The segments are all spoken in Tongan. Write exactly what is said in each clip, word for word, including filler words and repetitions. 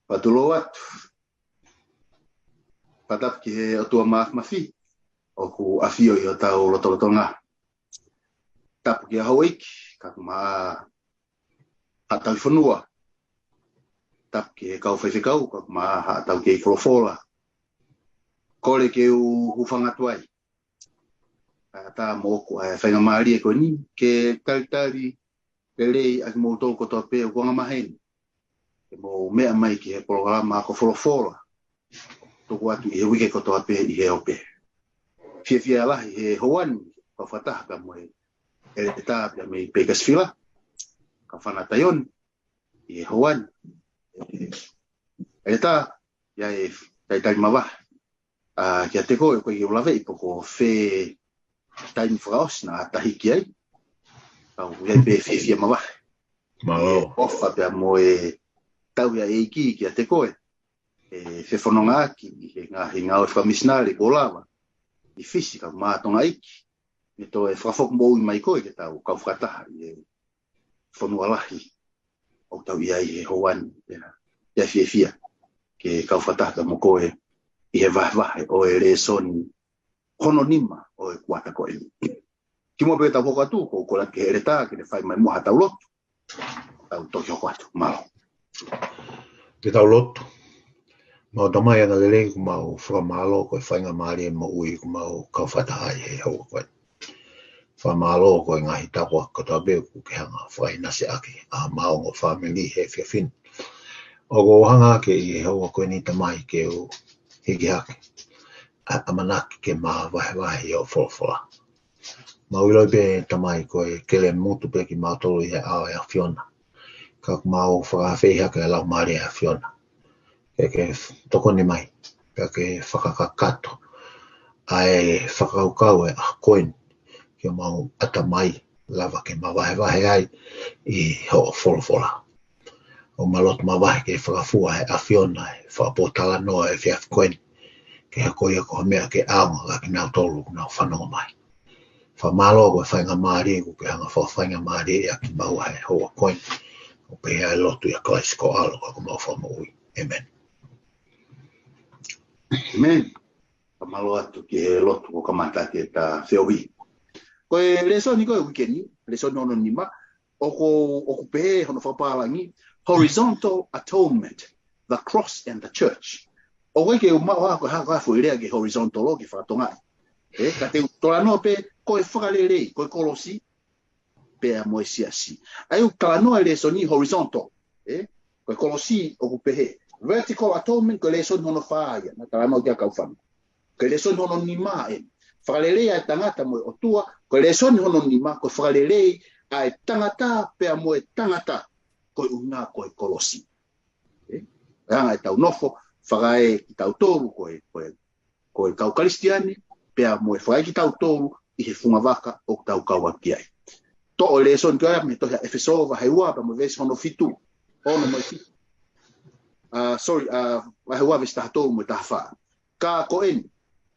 Patulou atu. Fakatapu ki he ʻOtua Māfimafi ʻoku ʻafio ʻi hotau lotolotonga. Tapu ki he houʻeiki, kae ʻumaʻā haʻa tauhi fonua. Tapu ki he kau faifekau, kae ʻumaʻā haʻa taukei folofola. Kole ke u hūfanga atu ai. Kae ʻatā moʻoku ʻa e faingamālie ko eni ke talitali lelei ʻa kimoutolu kotoa pē ʻoku angamaheni ke mou meʻa mai ki he polokalama ako folofola. Tuku atu ʻi he uike kotoa pē ʻi he ope. Fiefia lahi he houa ni, kau fakataha pea mo e ʻEletā pea mei Peikasivila, Kaufana Taione, ʻi he houa ni. ʻEletā, ʻi ai e talitali mavahe ʻa kiate koe, ko e ʻuluaki pe ko e fē taimi fakaʻosi naʻa ta hiki ai. Kau ʻi ai pē fiefia mavahe. Mālō. ʻOfa pea mo e tauhi ʻa e ʻEiki kiate koe. ʻE fefonongaʻaki ʻi he ngaahi ngāue fakamisinale kuo lava ʻi Fisi kae ʻumaʻā Tonga ʻEiki. Mo toe fakafoki moʻui mai koe ke tau kau fakataha ʻi he fonua lahi ʻoku tau ʻi ai he houa ni. Pea, pea fiefia ke kau fakataha mo koe ʻi he vahevahe ʻo e lēsoni hono nima ʻo e kuata ko eni. Kimuʻa pea tau hoko atu, ʻoku ou kole atu ki he ʻEletā ke ne fai mai muʻa haʻatau lotu. Tau toki hoko atu, mālō. Ke tau lotu. Mau Tamai angalelei, ʻoku mau fakamālō ko e faingamālie moʻui ʻoku mau kau fakataha ai he houa ko eni. Fakamālō ko e ngaahi tāpuaki kotoa pē ʻoku ke hanga fakaʻinasiʻaki ʻa maʻa ongo fāmili he efiafi ni. ʻOku ou hanga ʻi he houa ko eni Tamai ke u hiki hake ʻa e ʻamanaki ke ma vahevahe ʻi hoʻo folofola. Mau ʻiloʻi pē Tamai ko e kelemutu pē kimautolu ʻi he ʻao ʻo e ʻAfiona. Ka ʻoku mau fakaafeʻi hake ʻa e Laumālie ʻo e ʻAfiona ke ke tokoni mai, pea ke fakakakato ʻa e fakakaukau ʻo e ʻaho ko eni ki homau ʻatamai, lava ke ma vahevahe ai ʻi hoʻo folofola. ʻOku mau lotu mavahe ke fakafua ʻe he ʻAfiona ʻa e fakapōtalanoa ʻo e efiafi ko eni, ke hoko ia ko ha meʻa ke ʻaonga kiate kinautolu ʻoku nau fanongo mai. Fakamālō ko e faingamālie ʻoku ke hanga fakafaingamālie ʻaki kimaua he houa ko eni. ʻOku pehē ʻa e lotu ʻia Kalaisi ko ho ʻAlo ko homau Fakamoʻui. ʻĒmeni. ʻĒmeni. Fakamālō atu ki he lotu kuo kamata ke ta feohi. Ko e lēsoni ko e uike ni, lēsoni hono nima, ʻoku, ʻoku pehē hono fakapālangi, horizontal atonement, the cross and the church. ʻOku ʻikai ke u maʻu ha ko e hā ko e foʻi lea ki he horizontal ʻo ke fakatonga. ʻE, ka te u talanoa pē, ko e fakalelei, ko e kolosi, pea mo e siasi. ʻA ia ʻoku talanoa e lēsoni horizontal, ʻe, ko e kolosi ʻoku pehē. Vertical atonement, ko e lēsoni hono fā ia, naʻa talanoa ki ai Kaufana. Ko e lēsoni hono nima ʻeni. Fakalelei ʻa e tangata mo e ʻOtua, ko e lēsoni hono nima, ko e fakalelei ʻa e tangata pea mo e tangata, ko e ʻuhinga ko e kolosi. ʻE? ʻE anga ʻetau nofo, fakaē kitautolu ko e, ko e, ko e kau Kalisitiane, pea mo e fakaē kitautolu ʻi he funga vaka ʻoku tau kau atu ki ai. Toʻo e lēsoni ko ia mei he tohi ʻa ʻEfesō vahe ua pea mo e veesi hono fitu. Ono mo e fitu. Ah, sorry, ah, vahe ua veesi taha tolu mo e taha fā. Ka ko eni,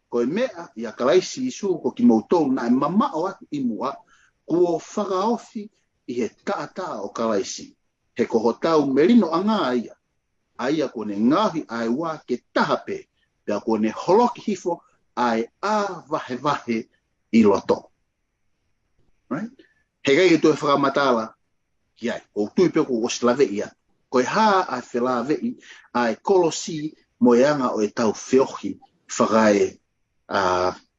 ko e meʻa ʻia Kalaisi Sīsū ko kimoutolu naʻe mamaʻo atu ʻi muʻa, kuo fakaofi ʻi he taʻataʻa ʻo Kalaisi. He ko hotau melinoʻanga ia, ʻa ia kuo ne ngaohi ʻa e ua ke taha pē, pea kuo ne holoki hifo ʻa e ʻā vahevahe ʻi loto. Right? Heʻikai ke toe fakamatala ki ai, ʻoku ou tui pē kuo ʻosi laveʻi ia. Ko e hā ʻa e felāveʻi ʻa e kolosi mo e anga ʻo ʻetau feohi fakaē, ʻa,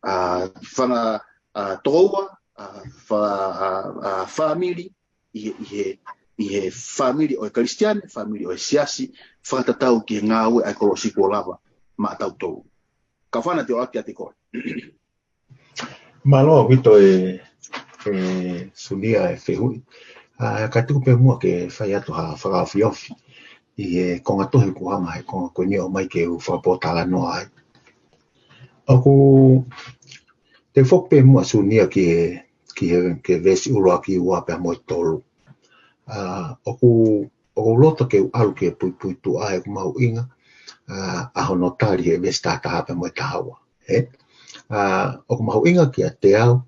ʻa, fanga, ʻa, tokoua, ʻa, fa-, ʻa, ʻa, fāmili, ʻi he, ʻi he, ʻi he fāmili ʻo e Kalisitiane, fāmili ʻo e siasi, fakatatau ki he ngāue ʻa e kolosi kuo lava maʻatautolu. Kaufana, te u ʻoatu kiate koe. Mālō ʻaupito ē, ē Sunia e fehuʻi. ʻA, ka tuku pē muʻa ke fai atu ha fakaofiofi ʻi he konga tohi kuo hanga he konga ko eni ʻo ʻomai ke u fakapōtalanoa ai. ʻOku, te u foki pē muʻa Sunia ki he, ki he, ki he veesi ʻuluaki, ua pea mo e tolu. ʻA, ʻoku, ʻoku ou loto ke u ʻalu ki he puipuituʻa ʻoku mahuʻinga, ʻa, ʻa hono tali he veesi taha taha pea mo e taha ua. Ē? ʻA, ʻoku mahuʻinga kiate au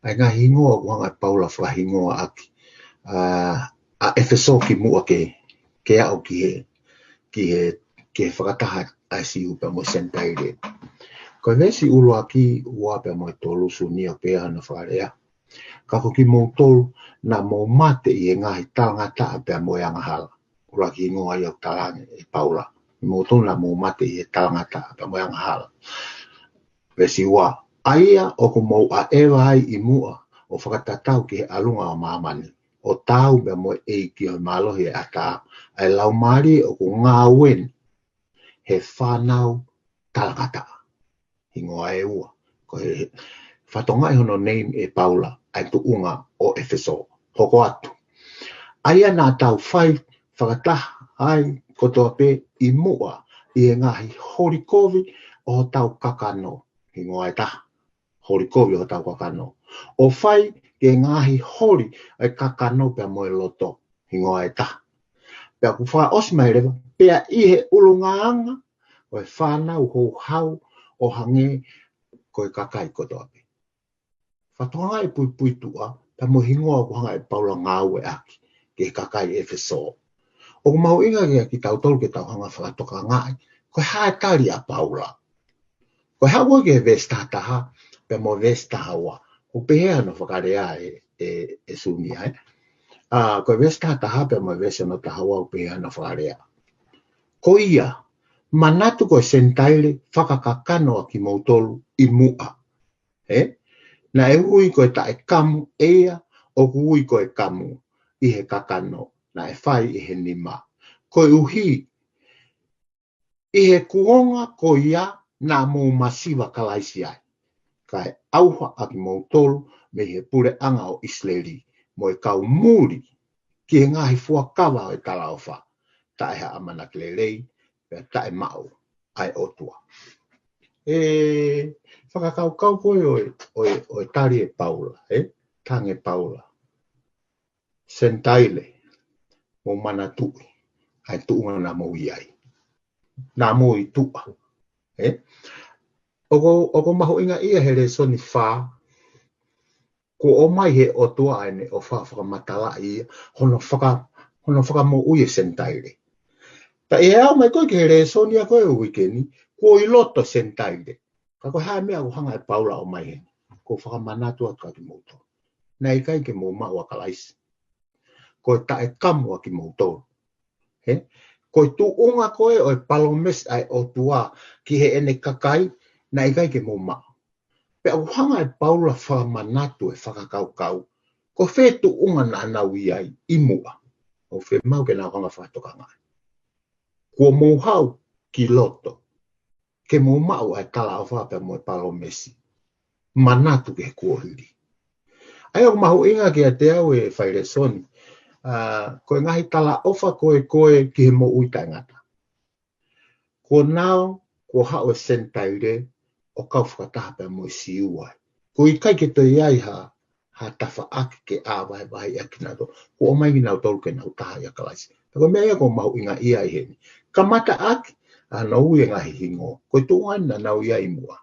ʻa e ngaahi hingoa ʻoku hanga ʻe Paula fakahingoa ʻaki ʻa, ʻa ʻEfesō kimuʻa ke, ke aʻu ki he, ki he, ki he fakataha ʻa e Siu pea mo e Senitaile. Ko e veesi ʻuluaki, ua pea mo e tolu, Sūnia, pehē hono fakalea: Ka ko kimoutolu naʻa mou mate ʻi he ngaahi talangataʻa pea mo e angahala. ʻUluaki hingoa ia ʻoku talaange ʻe Paula. Kimoutolu naʻa mou mate ʻi he talangataʻa pea mo e angahala. Veesi ua: ʻA ia ʻoku mou ʻaʻeva ai ʻi muʻa ʻo fakatatau ki he ʻalunga ʻo māmani, ʻo taau pea mo e ʻeiki ʻo e mālohi ʻo e ʻatā, ʻa e laumālie ʻoku ngāue ni he fānau talangataʻa. Hingoa ʻe ua. Ko e fakatokangaʻi hono name ʻe Paula ʻa e tuʻunga ʻo ʻEfesō. Hoko atu. ʻA ia naʻa tau fai fakataha ai kotoa pē ʻi muʻa ʻi he ngaahi holi kovi ʻo hotau kakano. Hingoa ʻe taha. Holi kovi ʻo hotau kakano. ʻO fai ki he ngaahi holi ʻa e kakano pea mo e loto. Hingoa ʻe taha. Pea ʻoku fakaʻosi mai leva, pea ʻi he ʻulungaanga ʻo e fānau houhau ʻo hangē ko e kakai kotoa pē. Fakatokangaʻi puipuituʻa, pea mo e hingoa ʻoku hanga ʻe Paula ngāueʻaki ki he kakai ʻEfesō. ʻOku mahuʻinga kia kitautolu ke tau hanga fakatokangaʻi ko e hā e tali ʻa Paula. Ko e haʻu ko ē ki he veesi taha taha pea mo e veesi taha ua, ʻoku pehē hono fakalea ʻe, ʻe, ʻe Sūnia, ē. ʻA, ko e veesi taha taha pea mo e veesi hono taha ua ʻoku pehē hono fakalea: Ko ia, manatu ko e Senitaile fakakakano ʻa kimoutolu ʻi muʻa. Ē? Naʻe ui ko e taʻekamu ʻe ia ʻoku ui ko e kamu ʻi he kakano naʻe fai ʻe he nima. Koeʻuhi ʻi he kuonga ko ia naʻa mou masiva Kalaisi ai, kae ʻauha ʻa kimoutolu mei he puleʻanga ʻo ʻIsileli, mo e kau muli ki he ngaahi fuakava ʻo e talaʻofa, taʻe ha ʻamanaki lelei, pea taʻemaʻu ʻa e ʻOtua. ʻE, fakakaukau ko ē ʻo e, ʻo e, ʻo e tali ʻe Paula, ē? Tangi ʻe Paula. Senitaile, mou manatuʻi ʻa e tuʻunga naʻa mou ʻi ai. Naʻa mou ʻi tuʻa. Ē? ʻOku, ʻoku mahuʻinga ia he lēsoni fā, kuo ʻomai he ʻOtua ʻa ʻene ʻofa fakamatalaʻi ia, hono faka-, hono fakamoʻui e Senitaile. Pea ʻi he aʻu mai ko ē ki he lēsoni ʻa ko ē ʻo e uike ni, kuo ʻi loto Senitaile. Ka ko e hā e meʻa ʻoku hanga ʻe Paula ʻo ʻomai heni? Ko e fakamanatu atu kia kimoutolu. Naʻe ʻikai ke mou maʻu ʻa Kalaisi. Ko e taʻekamu ʻa kimoutolu. Ē? Ko e tuʻunga ko ē ʻo e palōmesi ʻa e ʻOtua ki heʻene kakai, naʻe ʻikai ke mou maʻu. Pea ʻoku hanga ʻe Paula fakamanatu e fakakaukau, ko fē tuʻunga naʻa nau ʻi ai ʻi muʻa. ʻOku fiemaʻu ke nau hanga fakatokangaʻi. Kuo mou haʻu ki loto ke mou maʻu ʻa e talaʻofa pea mo e palōmesi. Manatu ki he kuohili. ʻA ia ʻoku mahuʻinga kiate au e failēsoni, ʻa, ko e ngaahi talaʻofa ko ē ko ē ki he moʻui taʻengata. Kuo nau, kuo haʻu e Senitaile ʻo kau fakataha pea mo e Siu ai. Ko e ʻikai ke toe ʻi ai ha, ha tafaʻaki ke ʻā vahevahe ʻaki kinautolu. Kuo ʻomai kinautolu ke nau taha ʻia Kalaisi. Pea ko e meʻa ia ʻoku mahuʻinga ia ʻi heni. Kamataʻaki, ʻa, naʻa nau ui e ngaahi hingoa. Ko e tuʻunga naʻa nau ʻi ai ʻi muʻa.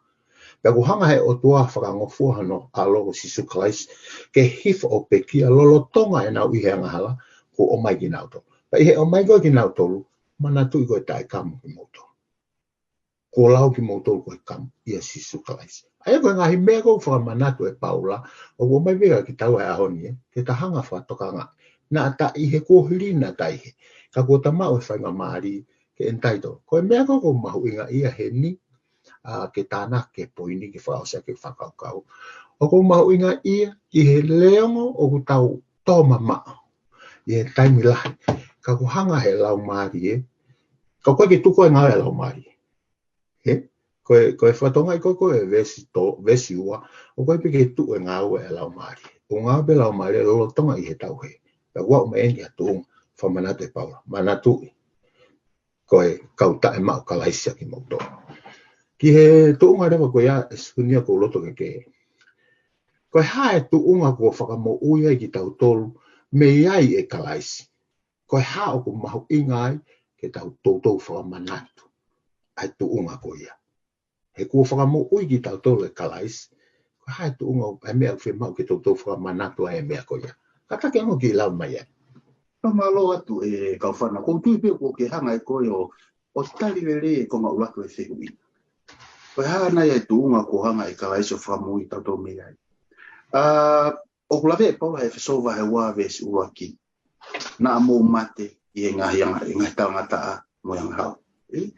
Pea ʻoku hanga he ʻOtua fakangofua hono ʻAlo ko Sīsū Kalaisi ke hifo ʻo pekia lolotonga ʻenau ʻi he angahala, kuo ʻomai kinautolu. Pea ʻi he ʻomai ko ē kinautolu, manatuʻi ko e taʻekamu kimoutolu. Kuo lau kimoutolu ko e kamu ʻia Sīsū Kalaisi. ʻA ia ko e ngaahi meʻa ʻoku fakamanatu ʻe Paula, ʻoku ʻomai pē kia kitaua he ʻaho ni, ē, ke ta hanga fakatokangaʻi. Naʻa ta ʻi he kuohili, naʻa ta ʻi he. Ka kuo ta maʻu e faingamālie ke entitle. Ko e meʻa ʻoku mahuʻinga ia heni, ʻa, ke tānaki e poini ke fakaʻosi ʻaki e fakakaukau. ʻOku mahuʻinga ia ʻi he leongo ʻoku tau tō mamaʻo ʻi he taimi lahi. Ka ʻoku hanga he Laumālie, ka ʻoku ʻikai ke tuku e ngāue ʻa e Laumālie. Ē? Ko e, ko e fakatokangaʻi ko ē ko ē veesi tolu, veesi ua, ʻoku ʻikai pē ke tuku e ngāue ʻa e Laumālie. ʻOku ngāue pē Laumālie lolotonga ʻi he tauhē. Pea ʻoku aʻu mai eni ki he tuʻunga, fakamanatu ʻe Paula. Manatuʻi ko e kau taʻemaʻu Kalaisi ʻa kimoutolu. Ki he tuʻunga leva ko ia, ʻe Sūnia, ʻoku ou loto ke ke. Ko e hā e tuʻunga kuo fakamoʻui ai kitautolu mei ai ʻe Kalaisi? Ko e hā ʻoku mahuʻinga ai ke tau toutou fakamanatu ʻa e tuʻunga ko ia? He kuo fakamoʻui kitautolu ʻe Kalaisi, ko e hā e tuʻunga, e meʻa ʻoku fiemaʻu ke toutou fakamanatu ai e meʻa ko ia? Kātaki ange ʻo kiʻi lau mai ai. Fakamālō atu e kau fana. Ko u tui pē kuo ke hanga ʻe koe ʻo, ʻo tali lelei e konga ʻuluaki e fehuʻi. Ko e hā nai e tuʻunga kuo hanga ʻe Kalaisi ʻo fakamoʻui tautolu mei ai. ʻA, ʻoku lave ʻe Paula he ʻEfesō vahe ua veesi ʻuluaki. Naʻa mou mate ʻi he ngaahi anga, ʻi he ngaahi talangataʻa mo e angahala. ʻE?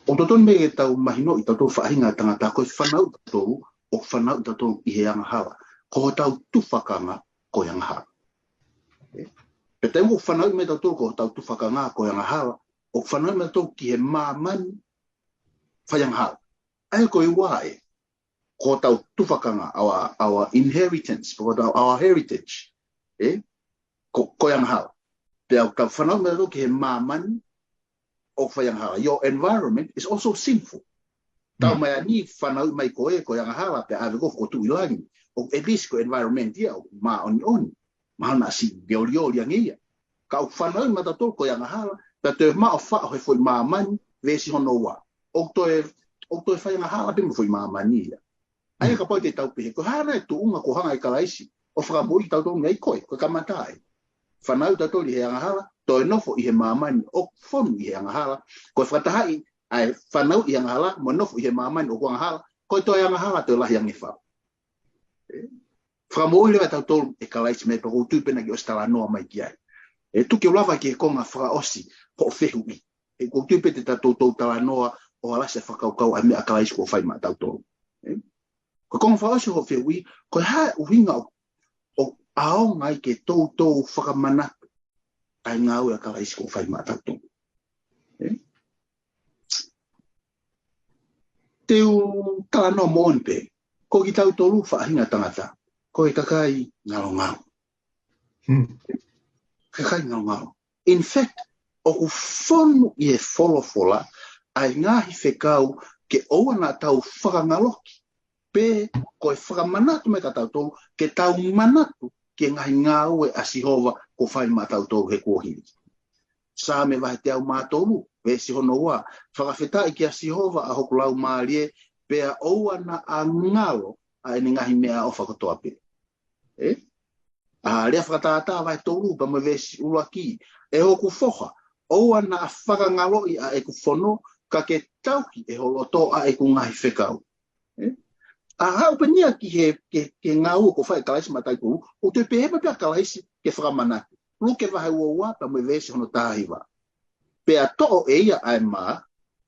ʻOku totonu meʻa ke tau mahinoʻi tautolu faʻahinga tangata ko e fanauʻi tautolu, ʻoku fanauʻi tautolu ʻi he angahala. Ko hotau tufakanga ko e angahala. ʻE? Pea taimi ʻoku fanauʻi mai tautolu ko hotau tufakanga ko e angahala, ʻoku fanauʻi mai tautolu ki he māmani fai angahala. ʻA ia ko e ua ē, ko hotau tufakanga, our, our inheritance, ko hotau, our heritage. ʻE? Ko, ko e angahala. Pea ʻoku tau fanauʻi mai tautolu ki he māmani ʻoku fai angahala. Your environment is also sinful. Tau mai ani fanauʻi mai koe, ko e angahala, pea ʻave koe ʻo tuʻu ʻi langi. ʻO at least ko e environment ia ʻoku māʻoniʻoni. Mahalo naʻa siʻi olioli ange ia. Ka ʻoku fanauʻi mai tautolu ko e angahala, pea toe maʻu faʻo he foʻi māmani, veesi hono ua. ʻOku toe, ʻoku toe fai angahala pē mo e foʻi māmani ia. ʻA ia kapau te tau pehē, ko e hā nai e tuʻunga kuo hanga ʻe Kalaisi ʻo fakamoʻui tautolu mei ai? Ko e, ko e kamata ē. Fanauʻi tautolu ʻi he angahala, toe nofo ʻi he māmani ʻoku fonu ʻi he angahala, ko e fakatahaʻi ʻa e fanauʻi ʻi he angahala, mo e nofo ʻi he māmani ʻoku angahala, ko e toe angahala toe lahi ange faʻo. ʻE? Fakamoʻui leva tautolu ʻe Kalaisi mei ai, pea ko u tui pē naʻa ke ʻosi talanoa mai ki ai. ʻE, tuku ke u lava ki he konga fakaʻosi hoʻo fehuʻi. ʻE, ko u tui pē te tau toutou talanoa ʻo alasi e fakakaukau ʻa e meʻa ʻa Kalaisi kuo fai maʻa tautolu. ʻE? Ko e konga fakaʻosi hoʻo fehuʻi, ko e hā e ʻuhinga ʻoku, ʻoku ʻaonga ai ke toutou fakamanatu ʻa e ngāue ʻa Kalaisi kuo fai maʻa tautolu. ʻE? Te u talanoa moʻoni pē, ko kitautolu faʻahinga tangata, ko e kakai ngalongalo. Hmm. Kakai ngalongalo. In fact, ʻoku fonu ʻi he folofola ʻa e ngaahi fekau ke ʻoua naʻa tau fakangaloki, pe ko e fakamanatu mai kia tautolu, ke tau manatu ki he ngaahi ngāue ʻa Sihova kuo fai maʻa tautolu he kuohili. Saame vahe teau mā tolu, veesi hono ua, fakafetaʻi kia Sihova ʻa hoku laumālie, pea ʻoua naʻa ngalo ʻa ʻene ngaahi meʻaʻofa kotoa pē. ʻE? ʻA, Lea Fakatātā vahe tolu pea mo e veesi ʻuluaki. ʻE hoku foha, ʻoua naʻa fakangaloʻi ʻa ʻeku fono, ka ke tauhi ʻe ho loto ʻa ʻeku ngaahi fekau. ʻE? ʻA, haʻu pē ia ki he, ke, ke ngāue kuo fai ʻe Kalaisi maʻa tautolu, ʻoku toe pehē mai pē ʻa Kalaisi ke fakamanatu. Luke vahe ua ua pea mo e veesi hono taha hiva. Pea toʻo ʻe ia ʻa e mā,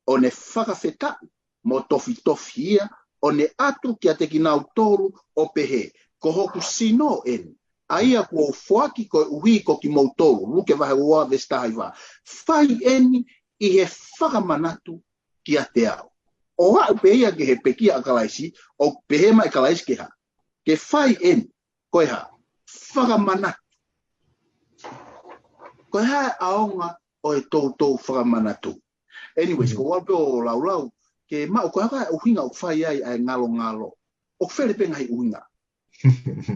ʻo ne fakafetaʻi, mo tofitofi ia, ʻo ne ʻatu kiate kinautolu ʻo pehē, ko hoku sino eni, ʻa ia kuo u foaki koeʻuhi ko kimoutolu, Luke vahe ua veesi taha hiva. Fai eni ʻi he fakamanatu kiate au. ʻO aʻu pē ia ki he pekia ʻa Kalaisi, ʻoku pehē mai ʻe Kalaisi ke hā? Ke fai eni, ko e hā? Fakamanatu. Ko e hā e ʻaonga ʻo e toutou fakamanatu? Anyways, mm, ko u ʻalu pē ʻo laulau, ke maʻu ko e hā e ʻuhinga ʻoku fai ai ʻa e ngalongalo. ʻOku fele pē ngaahi ʻuhinga.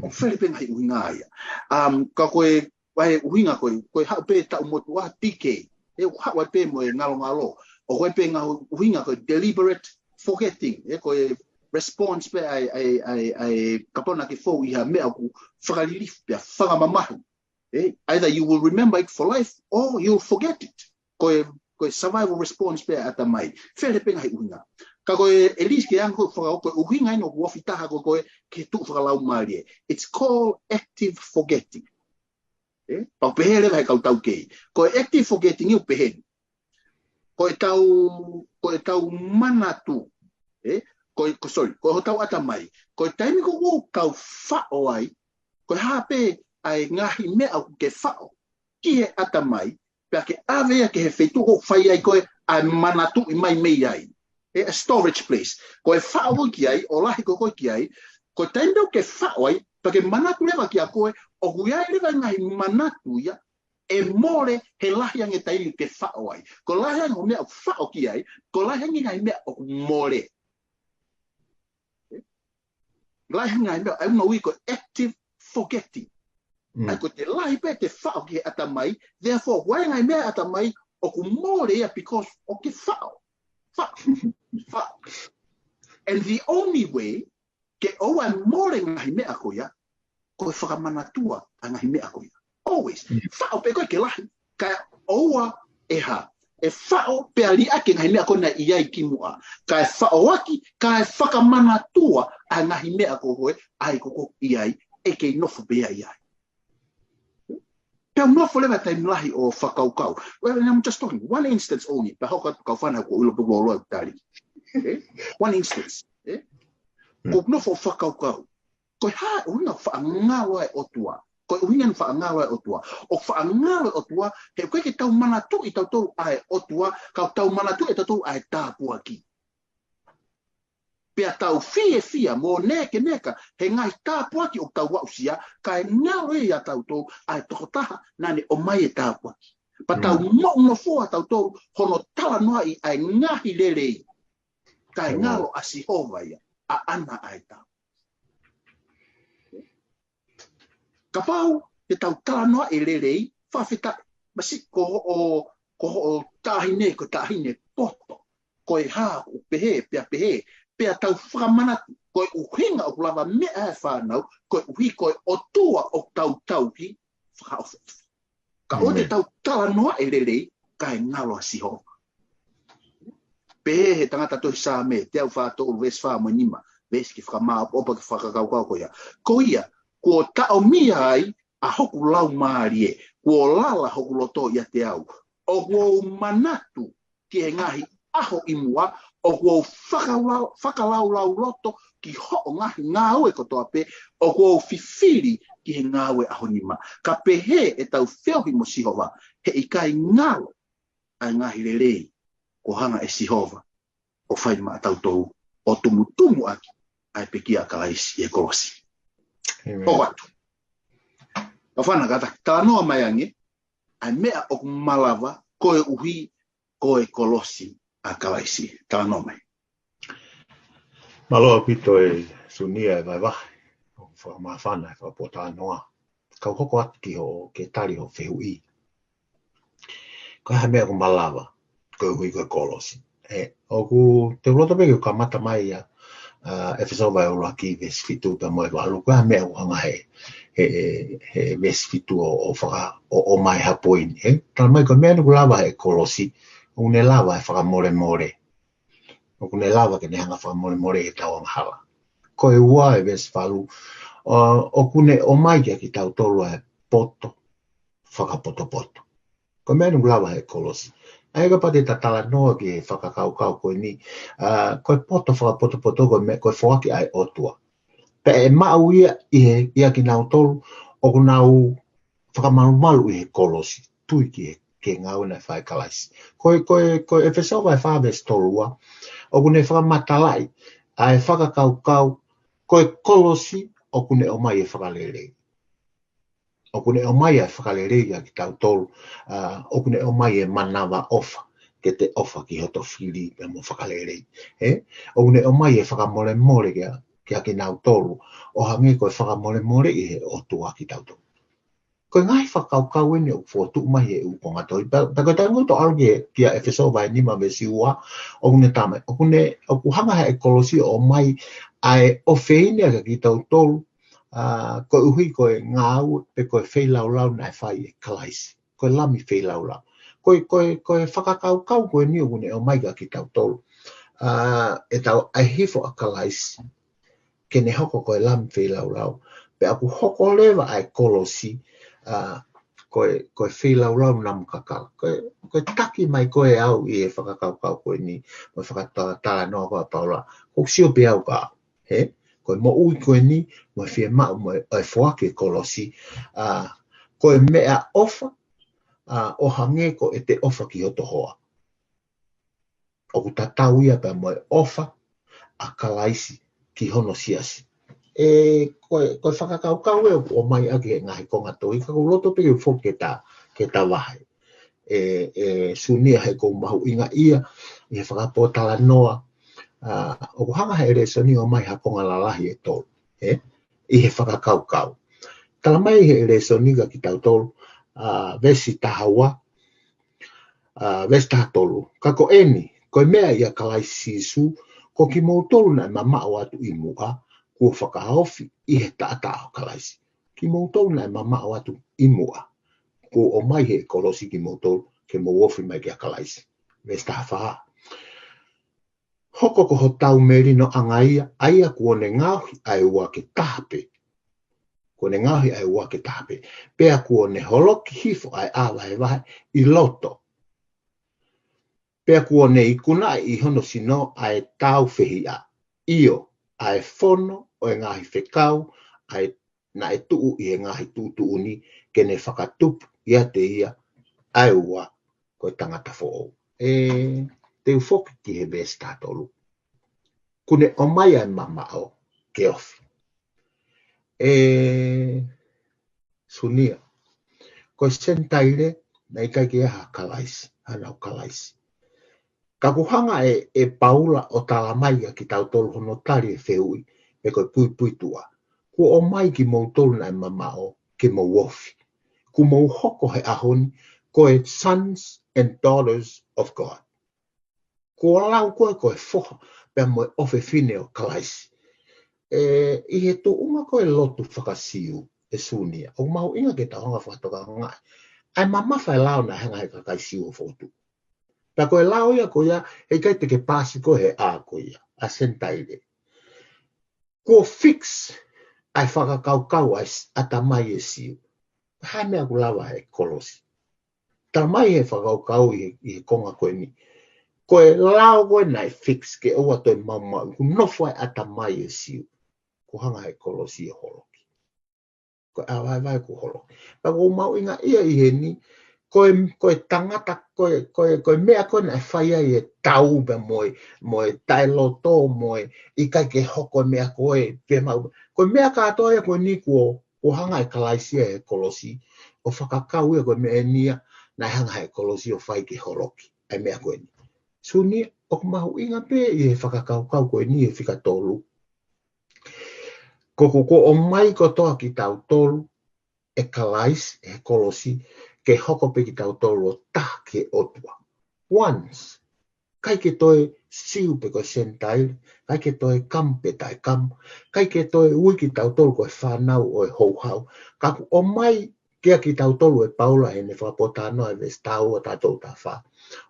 ʻOku fele pē ngaahi ʻuhinga ia. Um, ka ko e, ʻa e ʻuhinga ko e, ko e haʻu pē taʻu motuʻa, decay. ʻE haʻu ai pē mo e ngalongalo. ʻOku ʻi ai pē ngaahi ʻuhinga ko e deliberate forgetting. ʻE ko e response pē ʻa e, ʻa e, ʻa e, ʻa e, kapau naʻa ke fou ʻi ha meʻa ʻoku fakalilifu pea fakamamahi. ʻE, either you will remember it for life or you'll forget it. Ko e, ko e survival response pē ʻa e ʻatamai. Fele pē ngaahi ʻuhinga. Ka ko e, at least ke ango fakao ko e ʻuhinga ʻeni ʻoku ofi taha ko e, ko e ke tuʻu fakalaumālie. It's called active forgetting. ʻE, pau pehē leva he kau taukei. Ko e active forgetting ʻoku pehē ni. Ko e tau, ko e tau manatu. ʻE, ko e, ko, sorry, ko hotau ʻatamai. Ko e taimi ko ē ʻoku ke faʻo ai, ko e hā pē ʻa e ngaahi meʻa ʻoku ke faʻo ki he ʻatamai, pea ke ʻave ia ki he feituʻu ʻoku fai ai ko ē ʻa e manatuʻi mai mei ai. ʻE, a storage place. Ko e faʻo ko ē ki ai, ʻo lahi ko ē ko ē ki ai, ko e taimi ʻoku ke faʻo ai, pea ke manatu leva kia koe, ʻoku ʻi ai leva ngaahi manatu ia, ʻe mole he lahi ange taimi ʻoku ke faʻo ai. Ko e lahi ange ʻo e meʻa ʻoku faʻo ki ai, ko e lahi ange ngaahi meʻa ʻoku mole. Lahi ngaahi meʻa, ʻa ia ʻoku ui ko e active forgetting. Mm. ʻA ia ko e lahi pē ʻete faʻo ki he ʻatamai, therefore, ʻoku ʻi ai ngaahi meʻa ʻatamai ʻoku mole ia because ʻoku ke faʻo. Faʻo. Faʻo. And the only way ke ʻoua ʻe mole ngaahi meʻa ko ia, ko e fakamanatua ʻa e ngaahi meʻa ko ia. always. Faʻo pē ko ē ke lahi, kae ʻoua ʻe hā, ʻe faʻo pea liʻaki e ngaahi meʻa ko ē naʻe ʻi ai kimuʻa. Kae faʻo ʻaki, kae fakamanatua ʻa e ngaahi meʻa ko ē ʻa ē ko ē ʻoku ʻi ai, ʻe kei nofo pē ia ʻi ai. Pea u nofo leva taimi lahi ʻo fakakaukau. Well, and I'm just talking one instance only. Pea hoko atu kau fana ko ilo pe ko loa tali. Eh? One instance. Eh? Ko u nofo ʻo fakakaukau. Ko e hā e ʻuhinga ʻoku faʻa ngalo ai e ʻOtua. Ko e ʻuhinga ʻoku faʻa ngalo ai e ʻOtua. ʻOku faʻa ngalo e ʻOtua, he ʻoku ʻikai ke tau manatuʻi tautolu ʻa e ʻOtua, ka ʻoku tau manatuʻi tautolu ʻa e tāpuaki. Pea tau fiefia mo nekeneka he ngaahi tāpuaki ʻoku tau aʻusia, kae ngalo ia ʻia tautolu ʻa e tokotaha naʻa ne ʻomai e tāpuaki. Pea tau moʻunofoa tautolu hono talanoaʻi ʻa e ngaahi lelei. Kae ngalo ʻa Sihova ia, ʻaʻana ʻa e tāpuaki. Kapau te tau talanoaʻi e lelei, fakafetaʻi, masi ko hoʻo, ko hoʻo taʻahine, ko e taʻahine poto. Ko e hā ʻoku pehē, pea pehē, pea tau fakamanatu, ko e ʻuhinga ʻoku lava meʻa e fānau, ko e ʻuhi ko e ʻOtua ʻoku tau tauhi, fakaʻofoʻofa. Ka ʻoua te tau talanoaʻi e lelei, kae ngalo ʻa Sihova. Pehē he tangata tohi Saame, teau fā tolu, veesi fā mo e nima, veesi ke fakamāʻopoʻopo ke fakakaukau ko ia. Ko ia, kuo taʻomia ai ʻa hoku laumālie, kuo lala hoku loto ʻiate au. ʻOku ou manatu ki he ngaahi ʻaho ʻi muʻa, ʻoku ou fakalau-, fakalaulauloto ki hoʻo ngaahi ngāue kotoa pē, ʻoku ou fifili ki he ngāue ʻaho nima. Ka pehē ʻetau feohi mo Sihova, heʻikai ngalo ʻa e ngaahi lelei kuo hanga ʻe Sihova ʻo fai maʻatautolu ʻo tumutumu ʻaki ʻa e pekia ʻa Kalaisi ʻi he kolosi. ʻĒmeni. Hoko atu. Kau fana kātaki, talanoa mai ange ʻa e meʻa ʻoku malava koeʻuhi ko e kolosi ʻa Kalaisi. Talanoa mai. Mālō ʻaupito e Sunia e vaevae. ʻOku fakamāfana e fakapōtalanoa. Kau hoko atu ki hoʻo, ke tali hoʻo fehuʻi. Ko e hā e meʻa ʻoku malava koeʻuhi ko e kolosi. ʻE, ʻoku, te u loto pē ke u kamata mai ʻia, ʻa, ʻEfesō vahe ʻuluaki veesi fitu pea mo e valu. Ko e hā e meʻa ʻoku hanga he, he, he veesi fitu ʻo, ʻo faka-, ʻo, ʻomai ha poini, ē? Tala mai ko e meʻa eni ʻoku lava he kolosi, ʻoku ne lava he fakamolemole. ʻOku ne lava ke ne hanga fakamolemole ʻi heʻetau angahala. Ko e ua e veesi valu, ʻo, ʻoku ne ʻomai kiate kitautolu ʻa e poto fakapotopoto. Ko e meʻa eni ʻoku lava he kolosi. ʻA ia kapau te ta talanoa ki he fakakaukau ko eni, ʻa, ko e poto fakapotopoto ko e meʻa, ko e foaki ʻa e ʻOtua. Pea ʻe maʻu ia ʻi he, ʻia kinautolu ʻoku nau fakamalumalu ʻi he kolosi, tui ki he, ki he ngāue naʻe fai ʻe Kalaisi. Ko e, ko e, ko e ʻEfesō vahe fā veesi tolu ua, ʻoku ne fakamatalaʻi ʻa e fakakaukau, ko e kolosi ʻoku ne ʻomai e fakalelei. ʻOku ne ʻomai e fakalelei ʻia kitautolu, ʻa, ʻoku ne ʻomai e manavaʻofa, ke te ʻofa ki hoto fili pea mo fakalelei. Ē? ʻOku ne ʻomai e fakamolemole kia, kia kinautolu, ʻo hangē ko e fakamolemole ʻi he ʻOtua kitautolu. Ko e ngaahi fakakaukau eni ʻoku fokotuʻu mai he ʻū konga tohi. Pea, pea ko e taimi ʻoku tau ʻalu ki he, kia ʻEfesō vahe nima veesi ua, ʻoku ne tala mai, ʻoku ne, ʻoku hanga he kolosi ʻo ʻomai ʻa e ʻofeina kia kitautolu, ʻa, koeʻuhi ko e ngāue pe ko e feilaulau naʻe fai ʻe Kalaisi. Ko e lami feilaulau. Ko e, ko e, ko e fakakaukau ko eni ʻoku ne ʻomai kia kitautolu. ʻA, ʻetau ʻai hifo ʻa Kalaisi ke ne hoko ko e lami feilaulau. Pea ʻoku hoko leva ʻa e kolosi, ʻa, ko e, ko e feilaulau namu kakala. Ko e, ko e taki mai ko ē au ʻi he fakakaukau ko eni, mo e fakata-, talanoa ko ē ʻa Paula. ʻOku ou sio pē au ka, ē? Ko e moʻui ko eni, mo e fiemaʻu, mo e, ʻo e foaki e kolosi, ʻa, ko e meʻaʻofa, ʻa, ʻo hangē ko ʻete ʻofa ki hoto hoa. ʻOku tatau ia pea mo e ʻofa ʻa Kalaisi ki hono siasi. ʻE, ko e, ko e fakakaukau ē ʻoku ʻomai ʻaki he ngaahi konga tohi, ka ʻoku ou loto pē ke u foki ke ta, ke ta vahe. ʻE, ʻe Sunia he ʻoku ou mahuʻingaʻia ʻi he fakapōtalanoa, ʻa, ʻoku hanga he lēsoni ʻo ʻomai ha konga lalahi ʻe tolu, ē, ʻi he fakakaukau. Tala mai he lēsoni kia kitautolu, ʻa, veesi taha ua, ʻa, veesi taha tolu. Ka ko eni, ko e meʻa ʻia Kalaisi Sīsū, ko kimoutolu naʻe mamaʻo atu ʻi muʻa, kuo fakahaofi ʻi he taʻataʻa ʻo Kalaisi. Kimoutolu naʻe mamaʻo atu ʻi muʻa, ʻo ʻomai he kolosi kimoutolu, ke mou ofi mai kia Kalaisi. Veesi taha fā. Hoko ko hotau melino ʻanga ia, ʻa ia kuo ne ngaohi ʻa e ua ke taha pē. Kuo ne ngaohi ʻa e ua ke taha pē. Pea kuo ne holoki hifo ʻa e ʻā vahevahe ʻi loto. Pea kuo ne ikunaʻi ʻi hono sino ʻa e tāufehiʻa. ʻIo, ʻa e fono ʻo e ngaahi fekau, ʻa e naʻe tuʻu ʻi he ngaahi tuʻutuʻuni, ke ne fakatupu ʻiate ia ʻa e ua ko e tangata foʻou. ʻE, te u foki ki he veesi taha tolu. Kuo ne ʻomai ʻa e mamaʻo ke ofi. ʻE, Sunia. Ko e Senitaile, naʻe ʻikai ke ʻi ai ha Kalaisi, hanau Kalaisi. Ka ʻoku hanga ʻe, ʻe Paula ʻo talamai kia kitautolu hono tali e fehuʻi, pe ko e puipuituʻa. Kuo ʻomai kimoutolu naʻe mamaʻo, ke mou ofi. Kuo mou hoko he ʻaho ni, ko e sons and daughters of God. Kuo lau koe ko e foha, pea mo e ʻofefine ʻo Kalaisi. ʻE, ʻi he tuʻunga ko e lotu faka-Siu, ʻe Sunia. ʻOku mahuʻinga ke tau hanga fakatokangaʻi. ʻA e mamafa e lao naʻe hanga he kakai Siu ʻo fokotuʻu. Pea ko e lao ia ko ia, heʻikai te ke paasi koe he ʻā ko ia, ʻa e Senitaile. Kuo fix ʻa e fakakaukau ʻa e s-, ʻatamai ʻe Siu. Hā e meʻa ʻoku lava he kolosi. Talamai he fakakaukau ʻi he, ʻi he konga ko eni. Ko e lao ko ē naʻe fix ke ʻoua toe maumau, kuo nofo ai ʻatamai ʻe Siu. Kuo hanga he kolosi ʻo holoki. Ko e ʻā vahevahe kuo holoki. Pea ʻoku mahuʻinga ia ʻi heni, ko e, ko e tangata, ko e, ko e, ko e meʻa ko ē naʻe fai ai e tau pea mo e, mo e taʻeloto, mo e ʻikai ke hoko e meʻa ko ē, pea mau. Ko e meʻa kātoa ia ko eni kuo, kuo hanga ʻe Kalaisi ia he kolosi, ʻo fakakau ia ko e meʻa eni ia, naʻe hanga he kolosi ʻo fai ke holoki, ʻa e meʻa ko eni. Sunia, ʻoku mahuʻinga pē ʻi he fakakaukau ko eni he fika tolu. Ko, ko, kuo ʻomai kotoa kitautolu, ʻe Kalaisi, he kolosi, ke hoko pē kitautolu ʻo taha ki he ʻOtua. Once, ʻikai ke toe Siu pe ko e Senitaile, ʻikai ke toe kam pe taʻe kam, ʻikai ke toe ui kitautolu ko e fānau ʻo e houhau. Ka kuo ʻomai kia kitautolu ʻe Paula heʻene fakapōtalanoa he veesi taha ua, taha tolu, taha fā.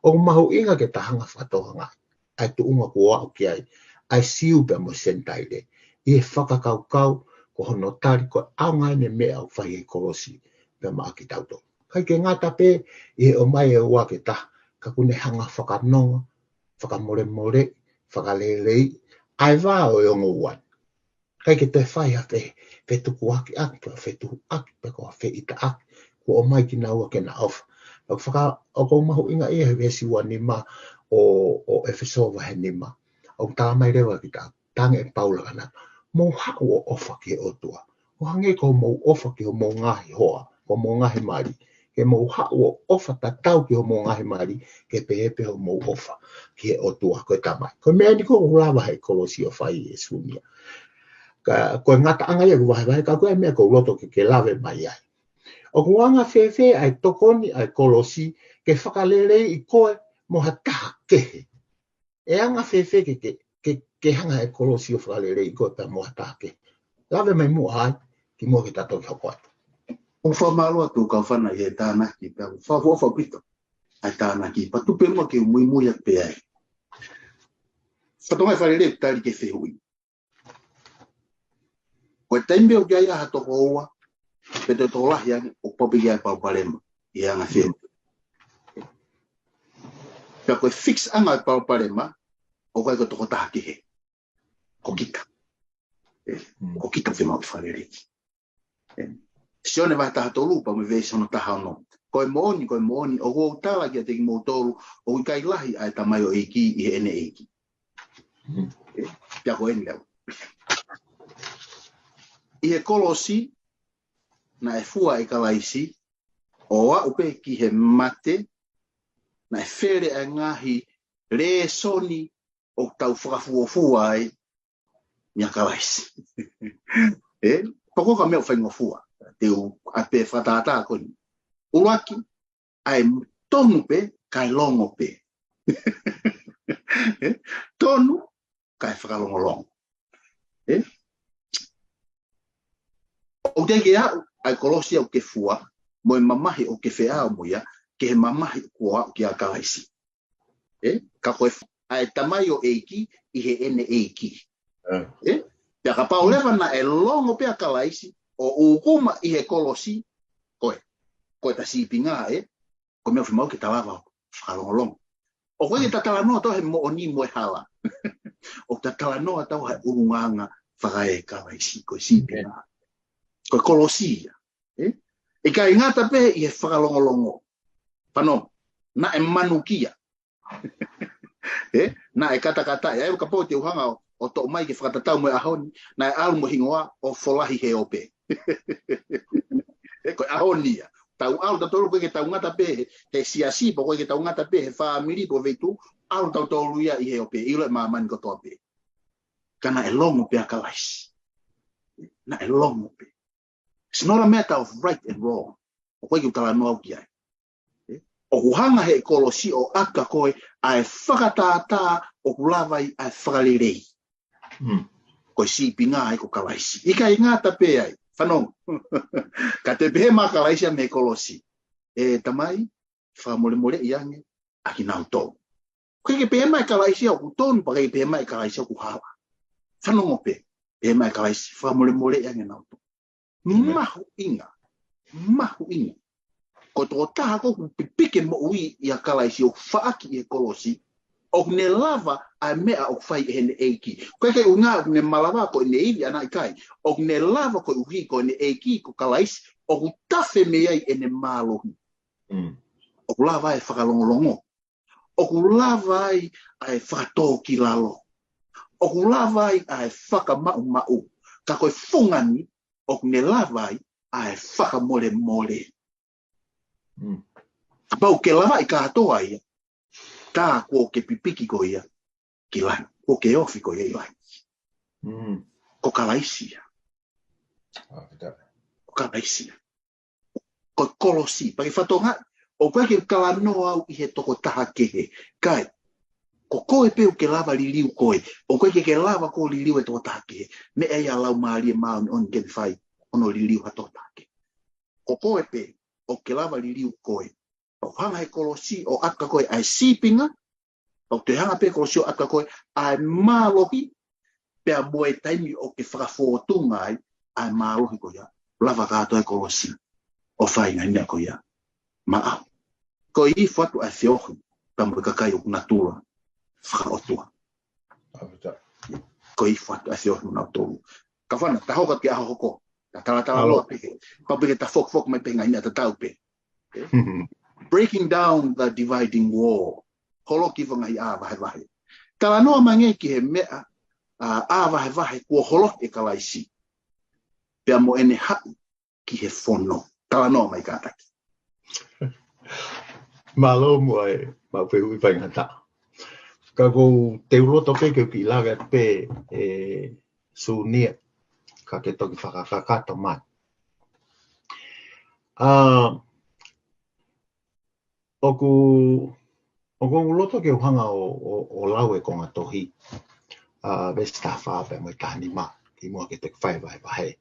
ʻOku mahuʻinga ke ta hanga fakatokangaʻi ʻa e tuʻunga kuo aʻu ki ai ʻa e Siu pea mo e Senitaile. ʻI he fakakaukau, ko hono tali ko e ʻaonga ʻene meʻa ʻoku fai he kolosi pea maʻa kitautolu. ʻIkai ke ngata pē ʻi he ʻomai e ua ke taha, ka kuo ne hanga fakanonga, fakamolemole, fakalelei ʻa e vā ʻo e ongo ua ni. ʻIkai ke toe fai ha fe-, fetukuakiʻaki, pe fetuhuʻaki, pe ko ha feʻitaʻaki. Kuo ʻomai kinaua ke na ʻofa. ʻOku faka-, ʻoku mahuʻinga ia he veesi ua nima ʻo, ʻo ʻEfesō vahe nima. ʻOku talamai leva kiate kitautolu, talaange ʻe Paula kia nautolu, mou haʻu ʻo ʻofa ki he ʻOtua. ʻO hangē ko hoʻomou ʻofa ki hoʻomou ngaahi hoa, ko hoʻomou ngaahi mali. Ke mou haʻu ʻo ʻofa tatau ki hoʻomou ngaahi mali, ke pehē pē hoʻomou ʻofa ki he ʻOtua ko e Tamai. Ko e meʻa eni ʻoku lava he kolosi ʻo fai ʻe Sunia. Ka, ko e ngataʻanga ia ʻoku vahevahe, ka ko e meʻa ʻoku ou loto ke ke lave mai ai. ʻOku anga fēfē ʻa e tokoni ʻa e kolosi ke fakaleleiʻi koe mo ha taha kehe? ʻE anga fēfē ke, ke, ke, ke hanga ʻe he kolosi ʻo fakaleleiʻi koe pea mo ha taha kehe? Lave mai muʻa ai, kimuʻa ke ta toki hoko atu. ʻOku fakamālō atu Kaufana ʻi he tānaki, pea ʻoku fakaʻofoʻofa ʻaupito ʻa e tānaki, pea tuku pē muʻa ke u muimui atu pē ai. Fatongia fakalelei ʻoku tali ki he fehuʻi. Ko e taimi pē ʻoku ʻi ai ha toko ua, pe toe tokolahi ange, ʻoku pau pē ke ʻi ai e palopalema ʻi he anga fehuʻi. Pea ko e fix ʻanga e palopalema, ʻoku ʻikai ko e tokotaha kehe. Ko kita. ʻE, ko kita ʻoku fiemaʻu ke fakalelei. ʻE, Sione vahe taha tolu pea mo e veesi hono taha ono. Ko e moʻoni, ko e moʻoni, ʻoku ou tala kiate kimoutolu, ʻoku ʻikai lahi ʻa e tamaioʻeiki ʻi heʻene ʻeiki. ʻE, pea ko eni leva. ʻI he kolosi, naʻe fua ʻe Kalaisi, ʻo aʻu pē ki he mate, naʻe fele ʻa e ngaahi lēsoni ʻoku tau fakafuofua ai meia Kalaisi. ʻE, pea ko e meʻa ʻoku faingofua. Te u ʻai pē fakatātā ko eni. ʻUluaki, ʻa e tonu pē, kae longo pē. ʻE, tonu, kae fakalongolongo. ʻE? ʻOku teʻeki ke aʻu ʻa e kolosi ʻoku ke fua, mo e mamahi ʻoku ke feʻao mo ia, ki he mamahi kuo aʻu kia Kalaisi. ʻE? Ka ko e f-, ʻa e Tamai ʻo e ʻEiki, ʻi heʻene ʻEiki. ʻE? Pea kapau leva naʻe longo pē ʻa Kalaisi, ʻo ʻūkuma ʻi he kolosi, ko e, ko e ta sīpinga, ʻe? Ko e meʻa ʻoku fiemaʻu ke ta lava ʻo fakalongolongo. ʻOku ʻikai ke ta talanoa ʻa tautolu he moʻoni mo e hala. ʻOku ta talanoa ʻa tautolu he ʻulungaanga fakaekalaisi, ko e sīpinga. Ko e kolosi ia. ʻE? ʻIkai ngata pē ʻi he fakalongolongo. Fanongo, naʻe manukia. ʻE? Naʻe katakata, ʻe, ʻa ia kapau te u hanga ʻo, ʻo toʻo mai ke fakatatau mo e ʻaho ni, naʻe ʻalu mo e hingoa ʻo folahi he ope. ʻE, ko e ʻaho ni ia. Tau ʻalu tautolu ʻoku ʻikai ke tau ngata pē he, he siasi, pe ʻoku ʻikai ke tau ngata pē he fāmili, pe ko e feituʻu, ʻalu tautolu ia ʻi he ope, ʻilo ʻe māmani kotoa pē. Ka naʻe longo pē ʻa Kalaisi. Naʻe longo pē. It's not a matter of right and wrong. ʻOku ʻikai ke u talanoa au ki ai. ʻE? ʻOku hanga he kolosi ʻo ʻaka koe ʻa e fakatātā ʻoku lava ai ʻa e fakalelei. Ko e sīpinga ʻa ia ko Kalaisi. ʻIkai ngata pē ai. Fanongo. Ka te pehē mai ʻa Kalaisi ia mei he kolosi. ʻE Tamai, fakamolemoleʻi ange ʻa kinautolu. ʻOku ʻikai ke pehē mai ʻe Kalaisi ia ʻoku tonu, pea ʻikai ke pehē mai ʻe Kalaisi ia ʻoku hala. Fanongo pē, pehē mai ʻe Kalaisi, fakamolemoleʻi ange nautolu. Mahuʻinga, mahuʻinga. Ko e tokotaha ko ē ʻoku pipiki e moʻui ʻia Kalaisi ʻoku faʻaki ʻi he kolosi, ʻoku ne lava ʻa e meʻa ʻoku fai ʻe heʻene ʻEiki. ʻOku ʻikai ke ʻuhinga ʻoku ne malava ko ʻene ivi ʻaʻana, ʻikai. ʻOku ne lava koeʻuhi ko ʻene ʻEiki ko Kalaisi, ʻoku tafe mei ai ʻene mālohi. ʻOku lava ʻa e fakalongolongo. ʻOku lava ai ʻa e fakatōkilalo. ʻOku lava ai ʻa e fakamaʻumaʻu. Ka ko e fungani, ʻoku ne lava ai ʻa e fakamolemole. Kapau ke lava ʻi kātoa ia, tā kuo ke pipiki koe ia ki langi, kuo ke ofi koe ia ʻi langi. Ko Kalaisi ia. Ko Kalaisi ia. Ko e kolosi, pea ke fatongia, ʻoku ʻikai ke u talanoa au ʻi he tokotaha kehe. Kae, ko koe pē ʻoku ke lava liliu koe. ʻOku ʻikai ke ke lava koe ʻo liliu e tokotaha kehe. Meʻa ia ʻa e Laumālie Māʻoniʻoni ke ne fai, hono liliu ha tokotaha kehe. Ko koe pē ʻoku ke lava liliu koe. ʻOku hanga he kolosi ʻo ʻaka koe ʻa e sīpinga, ʻoku toe hanga pē kolosi ʻo ʻaka koe ʻa e mālohi, pea mo e taimi ʻoku ke fakafōtunga ai ʻa e mālohi ko ia. Lava kātoa e kolosi ʻo fai e ngaahi meʻa ko ia maʻau. Ko e ifo atu ʻa e feohi, pea mo e kakai ʻoku natula fakaʻotua. Ko e ifo atu ʻa e feohi mo nautolu. Ka fana, ta hoko atu ki he ʻaho hoko. Ta talatala loa pē. Pau pē ke ta fokifoki mai pē he ngaahi meʻa tatau pē. Breaking down the dividing wall. Holoki e ngaahi ʻā vahevahe. Talanoa mai angē ki he meʻa, ʻā, ʻā vahevahe kuo holoki ʻe Kalaisi. Pea mo ʻene haʻu ki he fono. Talanoa mai kātaki. Mālō muʻa e maʻu pē hui faingataʻa. Ka ʻoku ou teu loto pē ke u kiʻi lave atu pē ʻe Sūnia. Ka ke toki fakakakato mai. ʻA, ʻoku, ʻoku ou loto ke u hanga ʻo, ʻo, ʻo lau e konga tohi. ʻA, veesi taha fā pea mo e taha nima, kimuʻa ke toki fai vahevahe.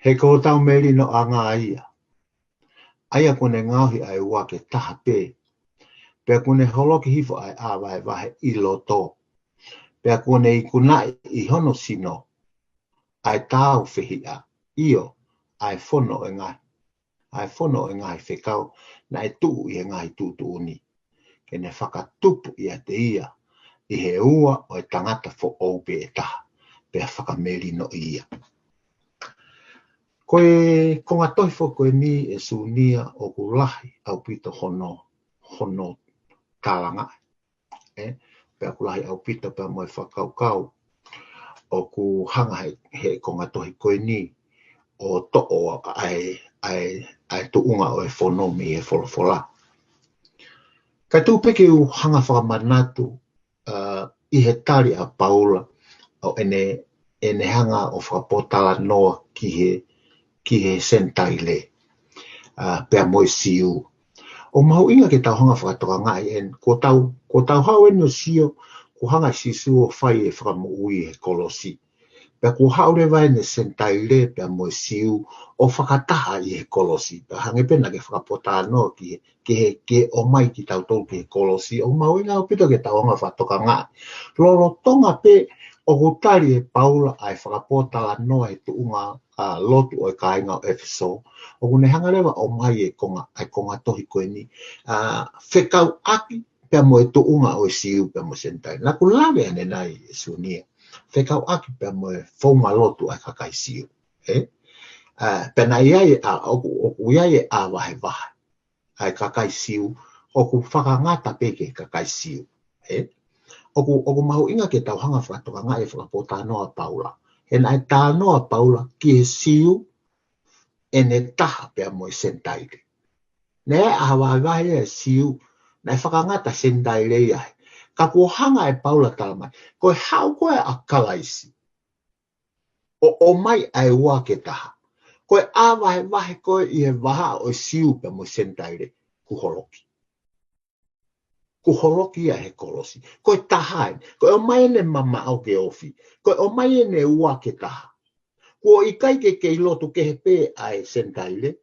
He ko hotau melinoʻanga ia. ʻA ia kuo ne ngaohi ʻa e ua ke taha pē. Pea kuo ne holoki hifo ʻa e ʻā vahevahe ʻi loto. Pea kuo ne ikunaʻi ʻi hono sino ʻa e tāufehiʻa, ʻio, ʻa e fono ʻo e ngaahi, ʻa e fono ʻo e ngaahi fekau naʻe tuʻu ʻi he ngaahi tuʻutuʻuni, ke ne fakatupu ʻiate ia ʻi he ua ʻo e tangata foʻou pē ʻe taha, pea fakamelinoʻi ia. Ko e konga tohi foki ko eni ʻe Sūnia ʻoku lahi ʻaupito hono, hono tālangaʻi. ʻE, pea ʻoku lahi ʻaupito pea mo e fakakaukau ʻoku hanga he, he konga tohi ko eni ʻo toʻo ʻa e, ʻa e, ʻa e tuʻunga ʻo e fono mei he folofola. Ka tuku pē ke u hanga fakamanatu, ʻa, ʻi he tali ʻa Paula ʻo ʻene, ʻene hanga ʻo fakapōtalanoa ki he, ki he Senitaile, ʻa, pea mo e Siu. ʻOku mahuʻinga ke tau hanga fakatokangaʻi eni, kuo tau, kuo tau haʻu eni ʻo sio, kuo hanga ʻe Sīsū ʻo fai e fakamoʻui he kolosi. Pea kuo haʻu leva ʻene Senitaile pea mo e Siu ʻo fakataha ʻi he kolosi. Pea hangē pē naʻa ke fakapōtalanoa ki he, ki he, ki he ʻomai kitautolu ki he kolosi, ʻoku mahuʻinga ʻaupito ke tau hanga ʻo fakatokangaʻi. Lolotonga pē ʻoku tali ʻe Paula ʻa e fakapōtalanoa he tuʻunga, ʻa, lotu ʻo e kāinga ʻo ʻEfesō, ʻoku ne hanga leva ʻo ʻomai e konga, ʻa e konga tohi ko eni, ʻa, fekauʻaki pea mo e tuʻunga ʻo e Siu pea mo e Senitaile. Naʻa ku lave ʻanenai, ʻe Sunia, fekauʻaki pea mo e founga lotu ʻa e kakai Siu. ʻE? ʻA, pea naʻe ʻi ai, ʻa, ʻoku, ʻoku ʻi ai e ʻā vahevahe ʻa e kakai Siu, ʻoku fakangata pē ki he kakai Siu. ʻE? ʻOku, ʻoku mahuʻinga ke tau hanga ʻo fakatokangaʻi e fakapōtalanoa ʻa Paula. He naʻe talanoa ʻa Paula ki he Siu, ʻene taha pea mo e Senitaile. Naʻe ʻā vahevahe e Siu, naʻe fakangata Senitaile ia. Ka kuo hanga ʻe Paula ʻo talamai, ko e haʻu ko ē ʻa Kalaisi ʻo ʻomai ʻa e ua ke taha. Ko e ʻā vahevahe ko ē ʻi he vahaʻa ʻo e Siu pea mo e Senitaile, kuo holoki. Kuo holoki ia he kolosi. Ko e taha eni. Ko e ʻomai ʻene mamaʻo ke ofi. Ko e ʻomai ʻene ua ke taha. Kuo ʻikai ke kei lotu kehe pē ʻa e Senitaile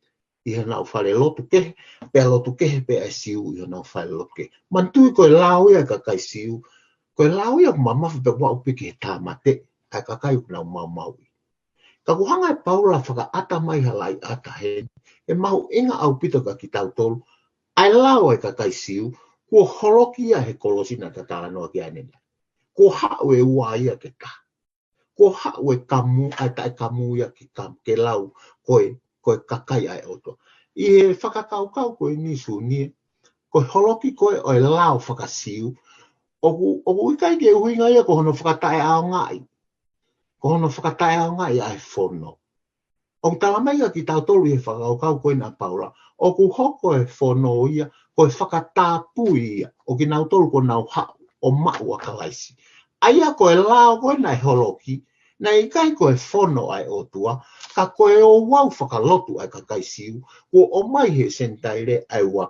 ʻi honau fale lotu kehe, pea lotu kehe pē ʻa e Siu ʻi honau fale lotu kehe. Manatuʻi ko e lao ia ʻa e kakai Siu, ko e lao ia ʻoku mamafa pea ʻoku aʻu pē ki he tāmateʻi ʻa e kakai ʻoku nau maumauʻi. Ka kuo hanga ʻe Paula ʻo fakaʻata mai ha laʻiʻata heni, ʻe mahuʻinga ʻaupito kia kitautolu, ʻa e lao ʻa e kakai Siu, kuo holoki ia he kolosi naʻa ta talanoa ki ai ʻanenai. Kuo haʻu e ua ia ke taha. Kuo haʻu e kamu, ʻa e taʻekamu ia ke kam-, ke lau, ko e, ko e kakai ʻa e ʻOtua. ʻI he fakakaukau ko eni Sunia, ko e holoki ko ē ʻo e lao faka-Siu, ʻoku, ʻoku ʻikai ke ʻuhinga ia ko hono fakataʻeʻaongaʻi. Ko hono fakataʻeʻaongaʻi ʻa e fono. ʻOku talamai kia kitautolu ʻi he fakakaukau ko ena ʻa Paula, ʻoku hoko e fono ia, ko e fakatapui ia ʻo kinautolu kuo nau haʻu ʻo maʻu ʻa Kalaisi. ʻA ia ko e lao ko ē naʻe holoki, naʻe ʻikai ko e fono ʻa e ʻOtua, ka ko e ouau fakalotu ʻa e kakai Siu, kuo ʻomai he Senitaile ʻa e ua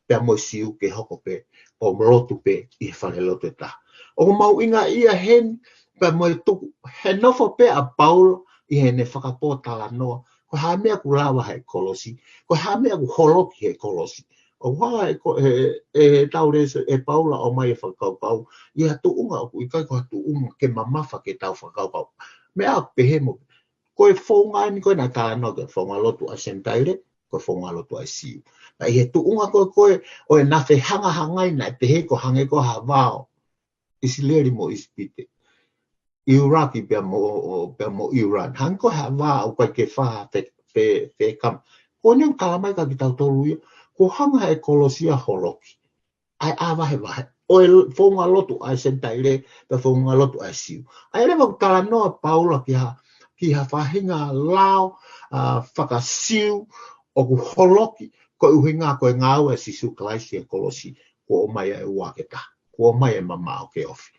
pea mo e Siu ke hoko pē ʻo lotu pē ʻi he fale lotu ʻe taha. ʻOku mahuʻinga ia heni, pea mo e tuku, he nofo pē ʻa Paula ʻi heʻene fakapōtalanoa, ko e hā e meʻa ʻoku lava he kolosi, ko e hā e meʻa ʻoku holoki he kolosi. ʻOku hanga ʻe ko-, ʻe, ʻe tau lese ʻe Paula ʻo ʻomai e fakakaukau ʻi ha tuʻunga ʻoku ʻikai ko ha tuʻunga ke mamafa ke tau fakakaukau. Meʻa ʻoku pehē mo, ko e founga eni ko ē naʻe talanoa ki ai, founga lotu ʻa e Senitaile, ko e founga lotu ʻa e Siu. Naʻe ʻi he tuʻunga ko ē ko ē ʻo ʻena fehangahangai naʻe pehē ko e hangē ko ha vā ʻo ʻIsileli mo ʻIsipite. ʻIulaki pea mo, ʻo, pea mo ʻIulani. Hangē ko ha vā ʻoku ʻikai ke fā fe, fe, fekama. Ko eni ʻoku talamai kia kitautolu ia, kuo hanga ʻe he kolosi ʻo holoki ʻa e ʻā vahevahe ʻo e founga lotu ʻa e Senitaile, pea founga lotu ʻa e Siu. ʻA ia leva ʻoku talanoa ʻa Paula ki ha, ki ha faʻahinga lao, ʻa, faka-Siu ʻoku holoki, ko e ʻuhinga ko e ngāue ʻa Sīsū Kalaisi he kolosi, kuo ʻomai ʻa e ua ke taha, kuo ʻomai e mamaʻo ke ofi.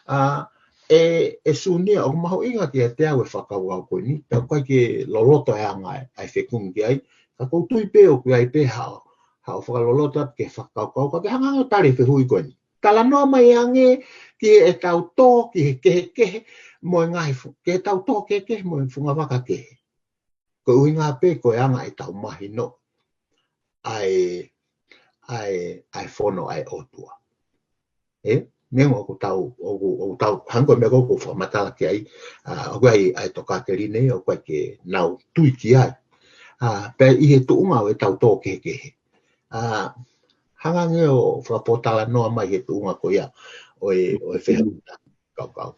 ʻA, ʻe, ʻe Sunia, ʻoku mahuʻinga kiate au e fakakaukau ko eni, pea ʻoku ʻikai ke loloto e anga ʻa e fekumi ki ai, ka ʻoku ou tui pē ʻoku ʻi ai pē haʻo, haʻo fakaloloto atu ki he fakakaukau, ka ke hanga ʻo tali e fehuʻi ko eni. Talanoa mai ange ki heʻetau tō ki he kehekehe mo e ngaahi fu-, ki heʻetau tō kehekehe mo e fungavaka kehe. Ko e ʻuhinga pē ko e anga ʻetau mahino ʻa e, ʻa e, ʻa e fono ʻa e ʻOtua. ʻE, neongo ʻoku tau, ʻoku, ʻoku tau, hangē ko e meʻa ko ē ʻoku ou fakamatala ki ai, ʻa, ʻoku ʻi ai ʻa e tokāteline, ʻoku ʻikai ke nau tui ki ai. ʻA, pea ʻi he tuʻunga ʻo ʻetau tō kehekehe. ʻA, hanga ange ʻo fakapōtalanoa mai he tuʻunga ko ia ʻo e, ʻo e fehuʻi kaukau.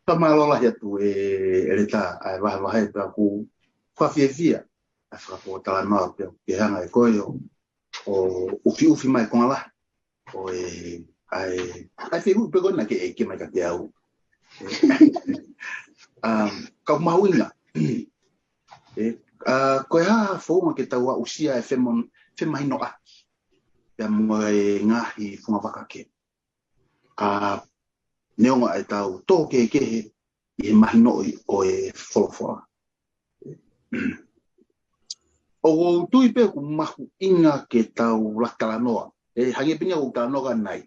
Fakamālō lahi atu ʻEletā, ʻa e vahevahe pea ʻoku fakafiefia ʻa e fakapōtalanoa pea ʻoku ke hanga ʻe koe ʻo, ʻo ʻufiʻufi mai e konga lahi ʻo e, ʻa e, ʻa e fehuʻi pē ko ena ke ʻeke mai kiate au. Um, ka ʻoku mahuʻinga. ʻE, ʻa, ko e hā ha founga ke tau aʻusia e femon-, femahinoʻaki pea mo e ngaahi fungavaka kehe. ʻA, neongo ʻetau tō kehekehe ʻi he mahinoʻi ʻo e folofola. ʻOku ou tui pē ʻoku mahuʻinga ke tau laka talanoa. ʻE, hangē pē eni ʻoku ou talanoa ki ai ʻanenai.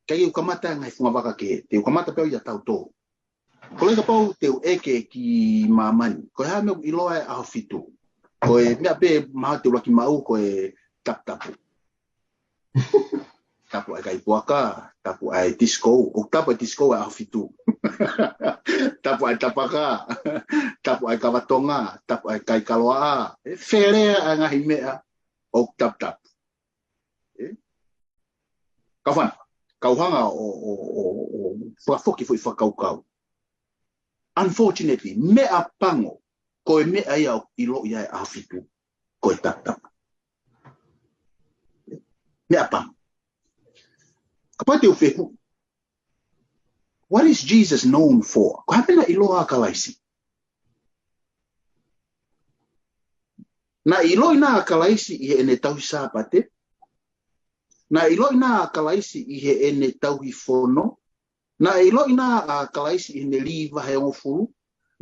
ʻIkai ke u kamata he ngaahi fungavaka kehe, te u kamata pē au ʻia tautolu. Ko e kapau te u ʻeke ki māmani, ko e hā e meʻa ʻoku ʻiloa ai e ʻaho fitu? Ko e meʻa pē mahalo te u laki maʻu ko e taputapu. Tapu ʻa e kai puaka, tapu ʻa e disco, ʻoku tapu ʻa e disco ʻa e ʻaho fitu. Tapu ʻa e tapaka, tapu ʻa e kavatonga, tapu ʻa e kai kaloaʻa. ʻE felea ʻa e ngaahi meʻa ʻoku taputapu. ʻE? Kau fana, kau hanga ʻo, ʻo, ʻo, ʻo fakafoki foʻi fakakaukau. Unfortunately, meʻapango, ko e meʻa ia ʻoku ʻiloa ai e ʻaho fitu, ko e taputapu. Meʻapango. Kapau te u fehuʻi, what is Jesus known for? Ko e hā e meʻa naʻe ʻiloa ai ʻa Kalaisi? Naʻe ʻiloa ʻa Kalaisi ʻi heʻene tauhi Sāpate? Naʻe ʻiloa ʻa Kalaisi ʻi heʻene tauhi fono? Naʻe ʻiloa ʻa Kalaisi ʻi heʻene lī vahe hongofulu?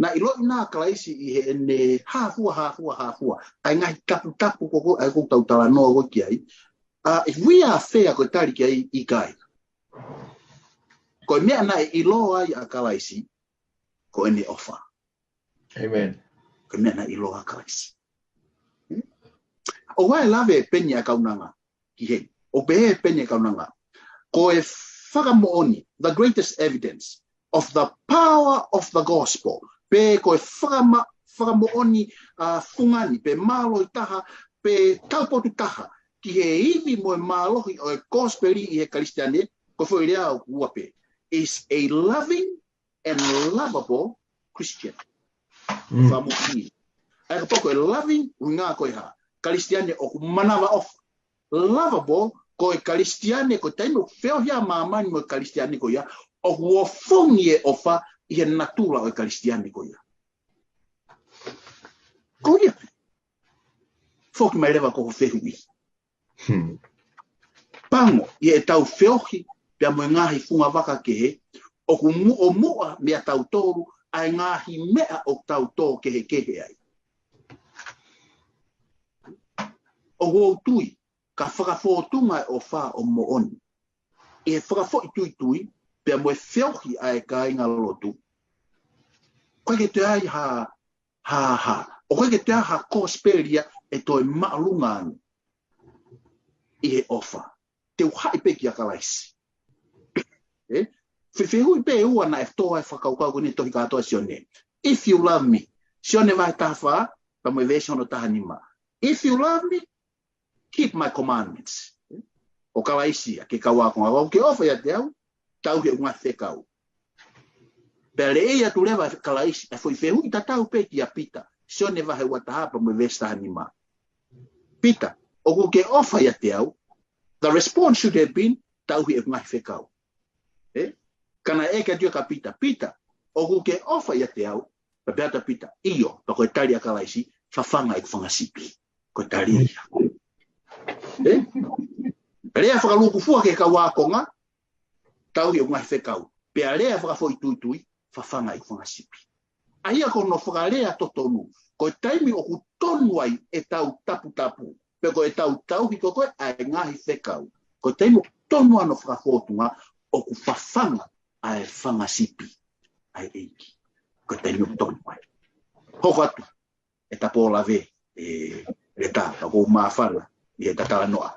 Naʻe ʻiloa ʻa Kalaisi ʻi heʻene hā fua, hā fua, hā fua? ʻA e ngaahi taputapu ko ē ʻoku tau talanoa ko ē ki ai. Uh, if we are fair, ko e tali ki ai, ʻikai. Ko e meʻa naʻe ʻiloa ai ʻa Kalaisi, ko ʻene ʻofa. Amen. Ko e meʻa naʻe ʻiloa ai ʻa Kalaisi. ʻOku ou lave pē eni ʻa e kaunanga ki heni. ʻOku pehē pē eni ʻa e kaunanga. Ko e fakamoʻoni, the greatest evidence of the power of the gospel. Pe ko e fakama-, fakamoʻoni, uh, fungani, pe mālohi taha, pe taupotu taha, ki he ivi mo e mālohi ʻo e kosipeli ʻi he Kalisitiane, ko e foʻi lea ʻoku ua pē. Is a loving and lovable Christian. Mm. Fakamoʻoni. ʻA ia kapau ko e loving, ʻuhinga ko e hā? Kalisitiane ʻoku manavaʻofa. Lovable, ko e Kalisitiane, ko e taimi ʻoku feohi ai ʻa māmani mo e Kalisitiane ko ia, ʻoku ofongi e ʻofa ʻi he natula ʻo e Kalisitiane ko ia. Ko ia. Foki mai leva ki hoʻo fehuʻi. Hmm. Pango, ʻi heʻetau feohi pea mo e ngaahi fungavaka kehe, ʻoku muʻomuʻa meia tautolu ʻa e ngaahi meʻa ʻoku tau tō kehekehe ai. ʻOku ou tui, ka fakafōtunga e ʻofa ʻo moʻoni ʻi he fakafoʻituitui pea mo e feohi ʻa e kāingalotu, ʻoku ʻikai ke toe ʻi ai ha, ha, ha, ʻoku ʻikai ke toe ʻi ai ha kosipeli ia ʻe toe māʻolunga ange ʻi he ʻofa. Te u haʻi pē kia Kalaisi. ʻE? Fe-, fehuʻi pē ʻe ua naʻe tō ai e fakakaukau ko eni he tohi kātoa ʻa Sione. If you love me, Sione vahe taha fā, pea mo e veesi hono taha nima. If you love me, keep my commandments. ʻO Kalaisi ia ki he kau ākonga, kapau ʻoku ke ʻofa ʻiate au, tauhi ʻeku ngaahi fekau. Pea lele atu leva ʻe Kalaisi e foʻi fehuʻi tatau pē kia Pita, Sione vahe ua taha pea mo e veesi taha nima. Pita, ʻoku ke ʻofa ʻiate au? The response should have been, tauhi ʻeku ngaahi fekau. ʻE? Ka naʻe ʻeke atu ia kia Pita, Pita, ʻoku ke ʻofa ʻiate au? Pea pehē atu ʻa Pita, ʻio, pea ko e tali ʻa Kalaisi, fafanga ʻeku fanga sipi. Ko e tali ia. ʻE? Lea fakalūkufua ki he kau ākonga, tauhi ʻeku ngaahi fekau. Pea lea fakafoʻituitui, fafanga ʻeku fanga sipi. ʻA ia ko hono fakalea totonu, ko e taimi ʻoku tonu ai ʻetau taputapu, pe ko ʻetau tauhi ko ē ʻa e ngaahi fekau, ko e taimi ʻoku tonu ai hono fakafōtunga, ʻoku fafanga ʻa e fanga sipi ʻa e ʻEiki. Ko e taimi ʻoku tonu ai. Hoko atu ʻeta pō lave, ʻe, ʻe ta, ka ʻoku ou māfana ʻi heʻeta talanoa.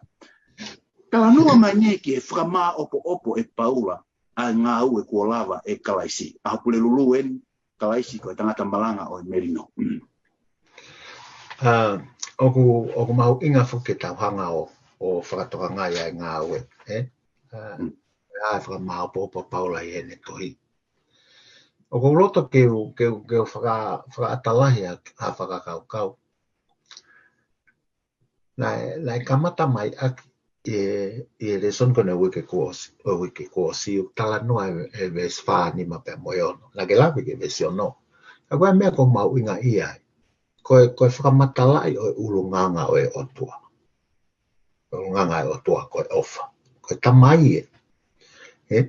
Talanoa mai eni ki he fakamāʻopoʻopo ʻe Paula ʻa e ngāue kuo lava ʻe Kalaisi. ʻAho Pulelulu eni, Kalaisi ko e tangata malanga ʻo e melino. Mm. ʻA, ʻoku, ʻoku mahuʻinga foki ke tau hanga ʻo, ʻo fakatokangaʻi ʻa e ngāue, ʻe? ʻA, Mm. ʻa e fakamāʻopoʻopo ʻa Paula ʻi heʻene tohi. ʻOku ou loto ke u, ke u, ke u faka-, fakaʻatā lahi ʻa, ʻa e fakakaukau. Naʻe, naʻe kamata mai ʻaki ʻi he, ʻi he lēsoni ko eni ʻo e uike kuo ʻosi, ʻo e uike kuo ʻosi, ʻoku talanoa ʻe, ʻe veesi fā, nima pea mo e ono. Naʻa ke lave ki he veesi ono. Ka ko e meʻa ʻoku mahuʻinga ai, ko e, ko e fakamatalaʻi ʻo e ʻulungaanga ʻo e ʻOtua. ʻUlungaanga ʻo e ʻOtua, ko e ʻofa. Ko e Tamai ē. ʻE?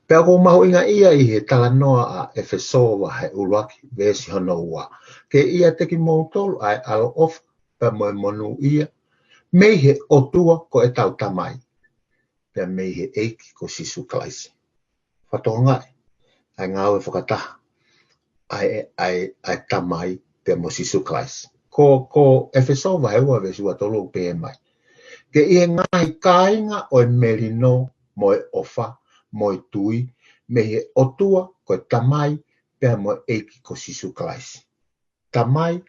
Pea ʻoku mahuʻinga ia ʻi he talanoa ʻa ʻEfesō vahe ʻuluaki, veesi hono ua. Ke ʻiate kimoutolu ʻa e ʻaloʻofa, pea mo e monūʻia, mei he ʻOtua ko ʻetau Tamai, pea mei he ʻEiki ko Sīsū Kalaisi. Fakatokangaʻi ʻa e ngāue fakataha ʻa e, ʻa e, ʻa e Tamai pea mo Sīsū Kalaisi. Ko, ko ʻEfesō vahe ua veesi ua tolu ʻoku pehē mai: Ke ʻi he ngaahi kāinga ʻo e melino mo e ʻofa mo e tui mei he ʻOtua ko e Tamai pea mo e ʻEiki ko Sīsū Kalaisi. Tamai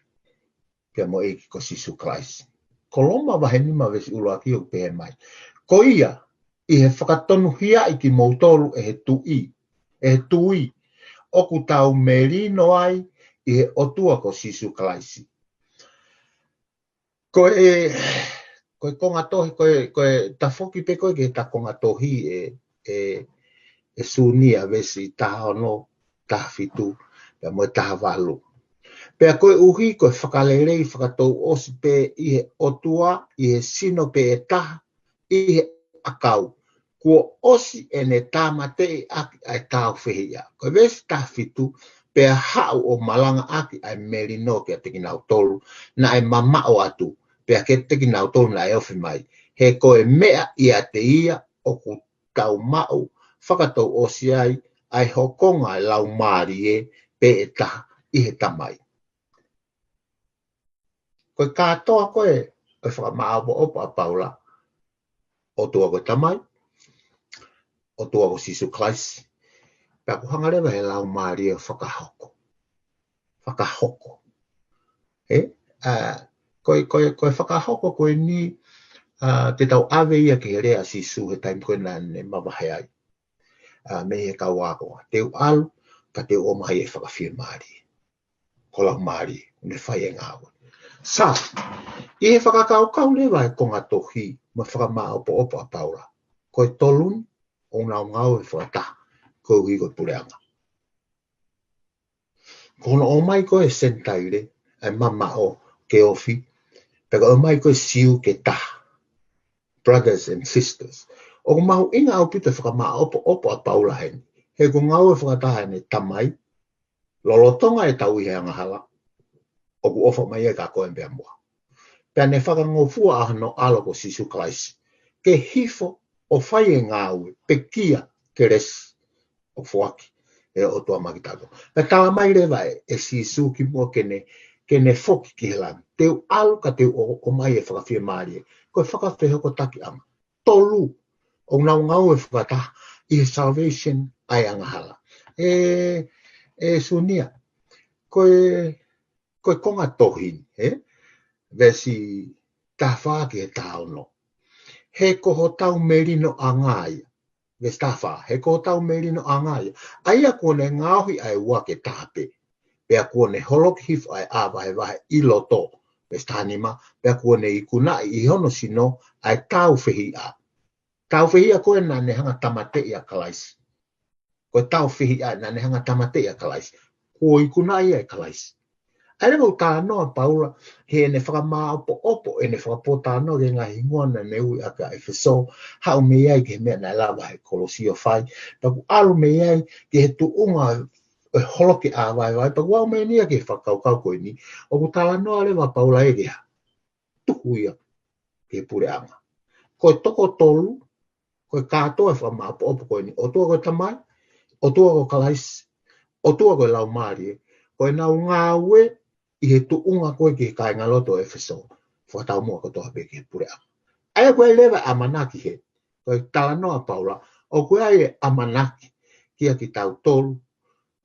pea mo e ʻEiki ko Sīsū Kalaisi. Ko Loma vahe nima veesi ʻuluaki ʻoku pehē mai: Ko ia, ʻi he fakatonuhiaʻi kimoutolu ʻe he tui, ʻe he tui, ʻoku tau melino ai ʻi he ʻOtua ko Sīsū Kalaisi. Ko e, ko e konga tohi, ko e, ko e tafoki pē ko ē ki he ta konga tohi ē, ē, ē Sūnia, veesi taha ono, taha fitu, pea mo e taha valu. Pea koeʻuhi ko e fakalelei fakatouʻosi pē ʻi he ʻOtua, ʻi he sino pē ʻe taha, ʻi he ʻakau, kuo ʻosi ʻene tāmateʻi ʻaki ʻa e tāufehiʻa. Ko e veesi taha fitu: Pea haʻu ʻo malangaʻaki ʻa e melino kiate kinautolu naʻe mamaʻo atu, pea kiate kinautolu naʻe ofi mai. He ko e meʻa ʻiate ia ʻoku tau maʻu fakatouʻosi ai ʻa e hokonga ʻo e Laumālie pē ʻe taha ʻi he Tamai. Ko e kātoa ko ē ʻo e fakamāʻopoʻopo ʻa Paula, ʻOtua ko e Tamai, ʻOtua ko Sīsū Kalaisi, pea ʻoku hanga leva ʻe he Laumālie ʻo fakahoko. Fakahoko. Ē? ʻA, ko e, ko e, ko e fakahoko ko eni, ʻa, te tau ʻave ia ki he lea ʻa Sīsū he taimi ko ē naʻa ne mavahe ai, ʻa, mei he kau ako: Te u ʻalu, ka te u ʻomai e Fakafiemālie. Ko e Laumālie, ʻoku ne fai e ngāue. Sa, ʻi he fakakaukau leva e konga tohi mo e fakamāʻopoʻopo ʻa Paula, ko e tolu ni ʻoku nau ngāue fakataha koeʻuhi ko e puleʻanga. Ko hono ʻomai ko ē ʻa e Senitaile, ʻa e mamaʻo ke ofi, pea ko e ʻomai ko ē ʻa e Siu ke taha. Brothers and sisters. ʻOku mahuʻinga ʻaupito e fakamāʻopoʻopo ʻa Paula heni. He ʻoku ngāue fakataha ʻene Tamai, lolotonga ʻetau ʻi he angahala, ʻoku ʻofa mai ia kia koe pea mo au. Pea ne fakangofua ʻa hono ʻAlo ko Sīsū Kalaisi ke hifo ʻo fai e ngāue, pekia, kelesi ʻoku foaki ʻe he ʻOtua maʻa kitautolu. Pea tala mai leva ʻe, ʻe Sīsū kimuʻa ke ne, ke ne foki ki he langi: Te u ʻalu, ka te u ʻo, ʻomai e Fakafiemālie. Ko e fakafehokotakiʻanga. Tolu ʻoku nau ngāue fakataha ʻi he salvation ʻa e angahala. Ē, ē Sūnia, ko e, ko e konga tohi ni, ē? Veesi taha fā ki he taha ono. He ko hotau melinoʻanga ia. Veesi taha fā: He ko hotau melinoʻanga ia, ʻa ia kuo ne ngaohi ʻa e ua ke taha pē, pea kuo ne holoki hifo ʻa e ʻā vahevahe ʻi loto. Veesi taha nima: Pea kuo ne ikunaʻi ʻi hono sino ʻa e tāufehiʻa. Tāufehiʻa ko ē naʻa ne hanga tāmateʻi ʻa Kalaisi. Ko e tāufehiʻa naʻa ne hanga tāmateʻi ʻa Kalaisi. Kuo ikunaʻi ia ʻe Kalaisi. ʻA ia ʻoku talanoa ʻa Paula heʻene fakamāʻopoʻopo ʻene fakapōtalanoa ki he ngaahi hingoa naʻa ne ui ʻaki ʻa ʻEfesō, haʻu mei ai ki he meʻa naʻe lava ʻe he kolosi ʻo fai, pea ʻoku ʻalu mei ai ki he tuʻunga ʻo e holoki ʻā vahevahe, pea ʻoku aʻu mai eni ia ki he fakakaukau ko eni, ʻoku talanoa leva ʻa Paula ia ki he hā? Tuku ia ki he puleʻanga. Ko e toko tolu, ko e kātoa e fakamāʻopoʻopo ko eni: ʻOtua ko e Tamai, ʻOtua ko Kalaisi, ʻOtua ko e Laumālie, ko ʻenau ngāue ʻi he tuʻunga ko ē ki he kāingalotu ʻo ʻEfesō. Fakataumuʻa kotoa pē ki he puleʻanga. ʻA ia ko e leva ʻamanaki he, ko e talanoa ʻa Paula, ʻoku ʻi ai e ʻamanaki kia kitautolu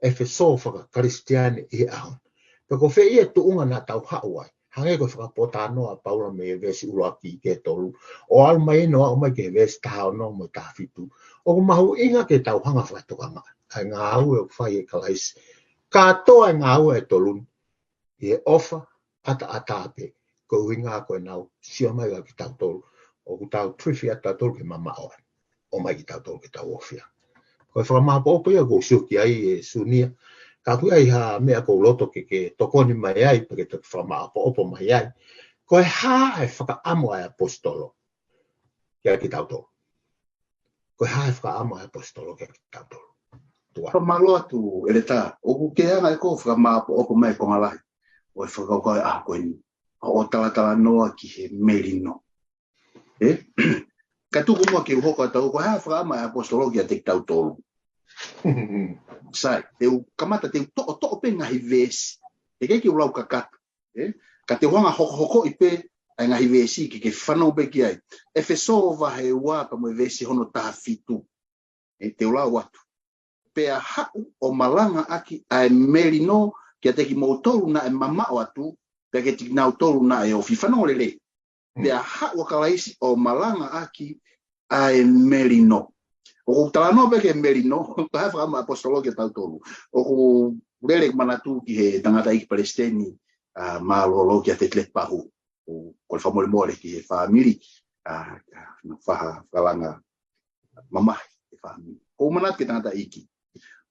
ʻEfesō faka-Kalisitiane ʻi he ʻaho ni. Pea ko fē ia e tuʻunga naʻa tau haʻu ai? Hangē ko e fakapōtalanoa ʻa Paula mei he veesi ʻuluaki ki he tolu, ʻo aʻu mai eni ʻo aʻu mai ki he veesi taha ono mo e taha fitu, ʻoku mahuʻinga ke tau hanga ʻo fakatokangaʻi ʻa e ngāue ʻoku fai ʻe Kalaisi. Kātoa e ngāue ʻa e tolu ni ʻi he ʻofa ʻataʻatā pē, ko e ʻuhinga ko ʻenau sio mai kia kitautolu, ʻoku tau trifi ʻa tautolu ke mamaʻo ai, ʻomai kitautolu ke tau ofi ai. Ko e fakamāʻopoʻopo ia ʻoku ou sio ki ai, ē Sūnia. Ka ʻoku ʻi ai ha meʻa ʻoku ou loto ke, ke tokoni mai ai, pe ke toki fakamāʻopoʻopo mai ai. Ko e hā e fakaʻamu ʻa e ʻaposetolo kia kitautolu? Ko e hā e fakaʻamu ʻa e ʻaposetolo kia kitautolu? Tuʻa. Fakamālō atu, ʻEletā, ʻoku ke hanga ʻe koe ʻo fakamāʻopoʻopo mai e konga lahi ʻo e fakakaukau ʻo e ʻaho ko eni, ʻo talatalanoa ki he melino. Ē? Ka tuku muʻa ke u hoko atu au, ko e hā e fakaʻamu ʻa e ʻaposetolo kiate kitautolu? Sai, te u kamata te u toʻotoʻo pē ngaahi veesi. ʻE ʻikai ke u lau kakato. ʻE? Ka te u hanga hokohokoʻi pē ʻa e ngaahi veesi ke ke fanongo pē ki ai. ʻEfesō vahe ua pea mo e veesi hono taha fitu. ʻE, te u lau atu. Pea haʻu ʻo malangaʻaki ʻa e melino kiate kimoutolu naʻe mamaʻo atu, pea kiate kinautolu naʻe ofi. Fanongo lelei. Pea haʻu ʻa Kalaisi ʻo malangaʻaki ʻa e melino. ʻOku ou talanoa pē ki he melino, ko e hā e fakaʻamu ʻa e ʻaposetolo kiate kitautolu. ʻOku ou lele ʻeku manatu ki he tangataʻeiki palesiteni, ʻa, mālōlō kia Tetilepa Pahu. ʻOku ou kole fakamolemole ki he fāmili, ʻa, ʻa, naʻe fakalanga mamahi e fāmili. ʻOku ou manatu ki he tangataʻeiki.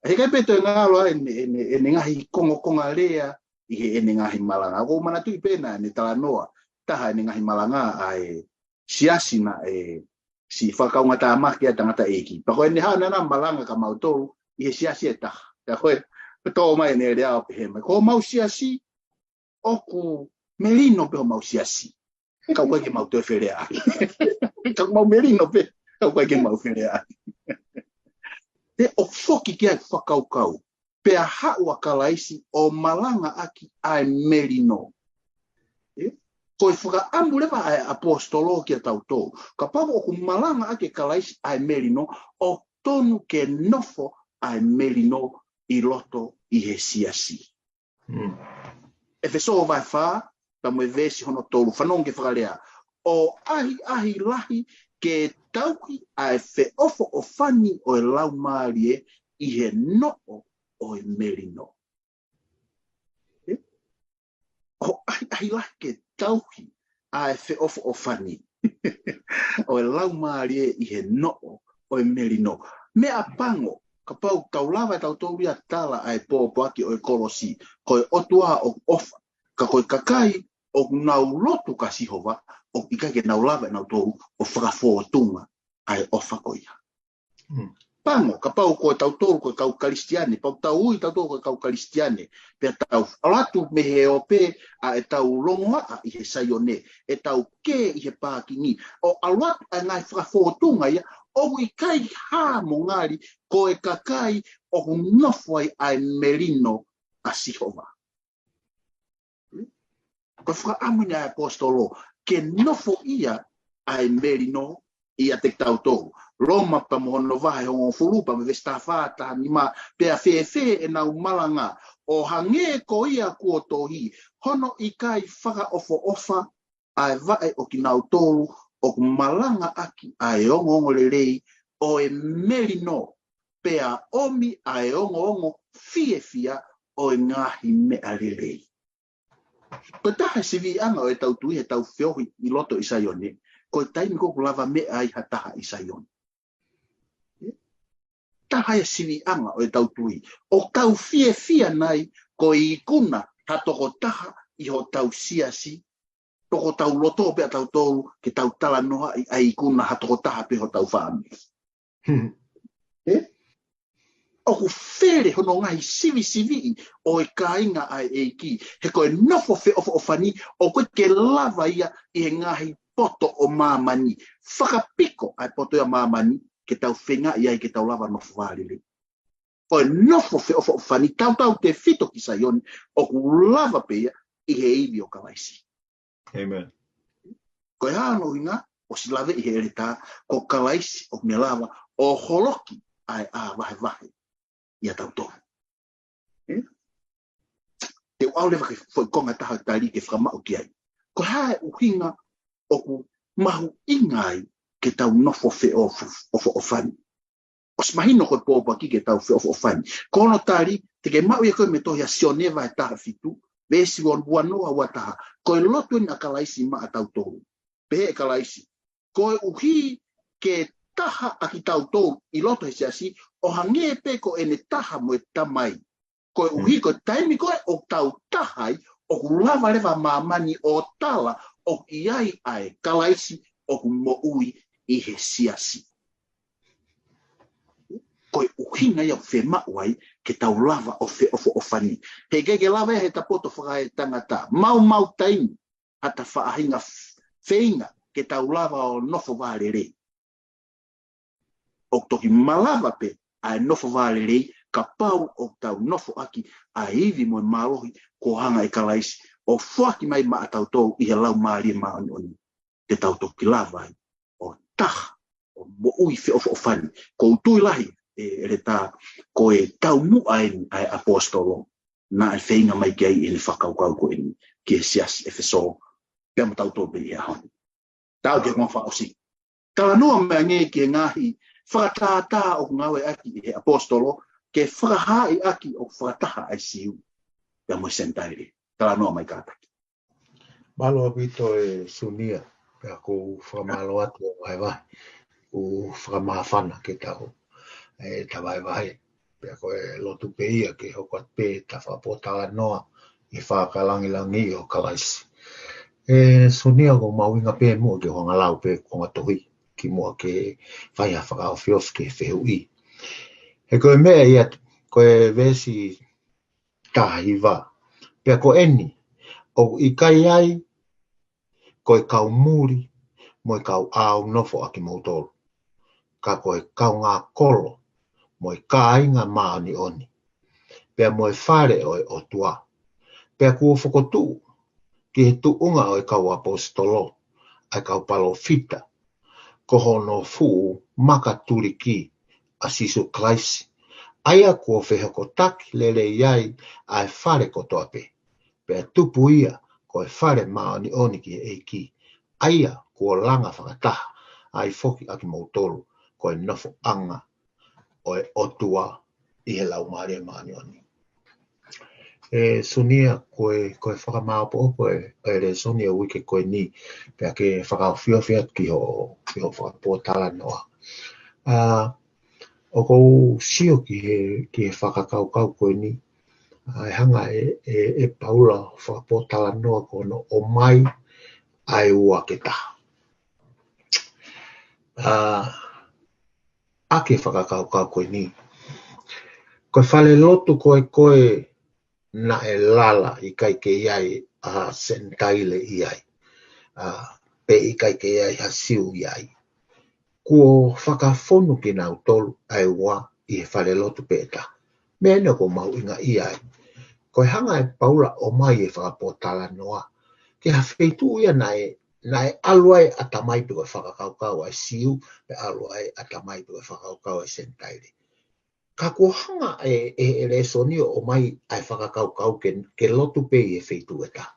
He ʻikai pē toe ngalo ai ʻene, ʻene, ʻene ngaahi kongokonga lea ʻi heʻene ngaahi malanga. ʻOku ou manatuʻi pē naʻa ne talanoa, taha ʻene ngaahi malanga ʻa e siasi naʻe siʻi fakakaungātāmaki ʻa e tangataʻeiki. Pea ko ʻene hanga ʻo malanga kia mautolu ʻi he siasi ʻe taha. Pea ko e, ko e tō mai ʻene lea ʻo pehē mai. Ko homau siasi, ʻoku melino pē homau siasi. Ka ʻoku ʻikai ke mau toe feleaʻaki. Ka ʻoku mau melino pē, ka ʻoku ʻikai ke mau feleaʻaki. Te u foki ki ai ʻeku fakakaukau. Pea haʻu ʻa Kalaisi ʻo malangaʻaki ʻa e melino. ʻE? Ko e fakaʻamu leva ʻa e ʻaposetolo kiate kitautolu. Kapau ʻoku malangaʻaki ʻe Kalaisi ʻa e melino, ʻoku tonu ke nofo ʻa e melino ʻi loto ʻi he siasi. ʻEfesō vahe fā, pea mo e veesi hono tolu, fanongo ki he fakalea. ʻO ʻahiʻahi lahi ke tauhi ʻa e feʻofoʻofani ʻo e laumālie ʻi he noʻo ʻo e melino. ʻE? ʻO ʻahiʻahi lahi ke tauhi ʻa e feʻofoʻofani ʻo e laumālie ʻi he noʻo ʻo e melino. Meʻapango, kapau tau lava ʻe tautolu ia tala ʻa e pōpoaki ʻo e kolosi, ko e ʻOtua ʻoku ʻofa, ka ko e kakai ʻoku nau lotu kia Sihova, ʻoku ʻikai ke nau lava ʻe nautolu ʻo fakafōtunga ʻa e ʻofa ko ia. Pango, kapau ko tautolu ko e kau Kalisitiane, pau tau ui tautolu ko e kau Kalisitiane, pea tau ʻalu atu mei he ope ʻa ʻetau longoaʻa ʻi he Saione, ʻetau kē ʻi he pākingi, ʻo ʻalu atu ʻa e ngaahi fakafōtunga ia, ʻoku ʻikai hā mo ngali ko e kakai ʻoku nofo ai ʻa e melino ʻa Sihova. Ko e fakaʻamu ʻeni ʻa e ʻaposetolo, ke nofo ia ʻa e melino ʻiate kitautolu. Loma pea mo hono vahe hongofulu pea mo e veesi taha fā, taha nima, pea fēfē ʻenau malanga, ʻo hangē ko ia kuo tohi, hono ʻikai fakaʻofoʻofa ʻa e vaʻe ʻo kinautolu ʻoku malangaʻaki ʻa e ongoongolelei ʻo e melino, pea ʻomi ʻa e ongoongo fiefia ʻo e ngaahi meʻa lelei. Ko e taha e siviʻanga ʻo ʻetau tui heʻetau feohi ʻi loto ʻi Saione, ko e taimi ko ē ʻoku lava meʻa ai ha taha ʻi Saione. Taha e siviʻanga ʻo ʻetau tui. ʻOku tau fiefia nai ko e ikuna ha tokotaha ʻi hotau siasi, pea ʻoku tau loto pē ʻa tautolu ke tau talanoaʻi ʻa e ikuna ha tokotaha pē hotau fāmili. ʻE? ʻOku fele hono ngaahi sivisiviʻi ʻo e kāinga ʻa e ʻEiki. He ko e nofo feʻofoʻofani ʻoku ʻikai ke lava ia ʻi he ngaahi poto ʻo māmani. Fakapiko ʻa e poto ia ʻa māmani ke tau feingaʻi ai ke tau lava nofo vālelei. Ko e nofo feʻofoʻofani tautautefito ki Saione ʻoku lava pē ia ʻi he ivi ʻo Kalaisi. ʻĒmeni. Ko e hā hono ʻuhinga? ʻOsi lave ʻi he ʻeletā, ko Kalaisi ʻoku ne lava ʻo holoki ʻa e ʻā vahevahe ʻia tautolu. ʻE? Te u ʻalu leva ki he foʻi konga ʻe taha ʻo tali ke fakamaʻu ki ai. Ko e hā e ʻuhinga ʻoku mahuʻinga ai ke tau nofo feʻofoʻofani? ʻOsi mahino ko e pōpoaki ke tau feʻofoʻofani. Ko hono tali, te ke maʻu ia ko e mei he tohi ʻa Sione vahe taha fitu, veesi ua, ua noa ua taha. Ko e lotu ʻeni ʻa Kalaisi maʻa tautolu. Pehē ʻe Kalaisi, koeʻuhi ke taha ʻa kitautolu ʻi loto he siasi, ʻo hangē pē ko ʻene taha mo e Tamai. Koeʻuhi ko e taimi ko ē ʻoku tau taha ai, ʻoku lava leva ʻa māmani ʻo tala ʻoku ʻi ai ʻa e Kalaisi ʻoku moʻui ʻi he siasi. Ko e ʻuhinga ia ʻoku fiemaʻu ai ke tau lava ʻo feʻofoʻofani. He ʻikai ke lava ia he tapoto fakaetangata. Maumau taimi ha ta faʻahinga f-, feinga ke tau lava ʻo nofo vālelei. ʻOku toki malava pē ʻa e nofo vālelei kapau ʻoku tau nofoʻaki ʻa e ivi mo e mālohi kuo hanga ʻe Kalaisi ʻo foaki mai maʻatautolu ʻi he Laumālie Māʻoniʻoni, te tau toki lava ai ʻo taha ʻo moʻui feʻofoʻofani. ʻOku ou tui lahi, ʻe, ʻEletā, ko e taumuʻa eni ʻa e ʻaposetolo naʻe feinga mai ki ai ʻi he fakakaukau ko eni ki he siasi ʻEfesō, pea mo tautolu pē ʻi he ʻaho ni. Tau ki he konga fakaʻosi. Talanoa mai angē ki he ngaahi fakatātā ʻoku ngāueʻaki ʻe he ʻaposetolo ke fakahaaʻi ʻaki ʻoku fakataha ʻa e Siu pea mo e Senitaile. Talanoa mai kātaki. Mālō ʻaupito ʻe Sunia, pea ʻoku ou fakamālō atu ʻo vahevahe, ʻoku fakamāfana ke tau, ʻe, ta vahevahe. Pea ko e lotu pē ia ke hoko atu pē ʻeta fakapōtalanoa ʻi he fakalāngilangi ʻo Kalaisi. ʻE Sunia, ʻoku mahuʻinga pē muʻa ke u hanga ʻo lau pē konga tohi kimuʻa ke fai ha fakaofiofi ki he fehuʻi. He ko e meʻa ia, ko e veesi taha hiva. Pea ko eni, ʻoku ʻikai ai ko e kau muli mo e kau ʻāunofo ʻa kimoutolu, ka ko e kaungā kolo mo e kāinga māʻoniʻoni, pea mo e fale ʻo e ʻOtua. Pea kuo fokotuʻu ki he tuʻunga ʻo e kau ʻaposetolo, ʻa e kau palōfita, ko hono fuʻu makatuliki ʻa Sīsū Kalaisi, ʻa ia kuo fehokotaki lelei ai ʻa e fale kotoa pē, pea tupu ia ko e fale māʻoniʻoni ki he ʻEiki, ʻa ia kuo langa fakataha ai foki ʻa kimoutolu ko e nofoʻanga ʻo e ʻOtua ʻi he Laumālie Māʻoniʻoni. ʻE Sunia, ko e, ko e fakamāopoopo ʻe, ʻe lēsoni ʻo e uike ko eni, pea ke fakaofiofi atu ki hoʻo, ki hoʻo fakapōtalanoa. ʻA, ʻoku ou sio ki he, ki he fakakaukau ko eni, ʻa, ʻe hanga ʻe, ʻe, ʻe Paula ʻo fakapōtalanoa ko hono ʻomai ʻa e ua ke taha. ʻA, ʻa ki he fakakaukau ko eni. Ko e fale lotu ko ē ko ē naʻe lala ʻikai ke ʻi ai ha Senitaile ʻi ai, ʻa, pe ʻikai ke ʻi ai ha Siu ʻi ai, kuo fakafonu kinautolu ʻa e ua ʻi he fale lotu pē ʻe taha. Meʻa eni ʻoku mahuʻinga ʻi ai. Ko e hanga ʻe Paula ʻo ʻomai e fakapōtalanoa ki ha feituʻu ia naʻe, naʻe ʻalu ai ʻatamai pe ko e fakakaukau ʻa e Siu, pe ʻalu ai ʻatamai pe ko e fakakaukau ʻa e Senitaile. Ka kuo hanga ʻe, ʻe, ʻe lēsoni ʻo ʻomai ʻa e fakakaukau ke, ke lotu pē ʻi he feituʻu ʻe taha.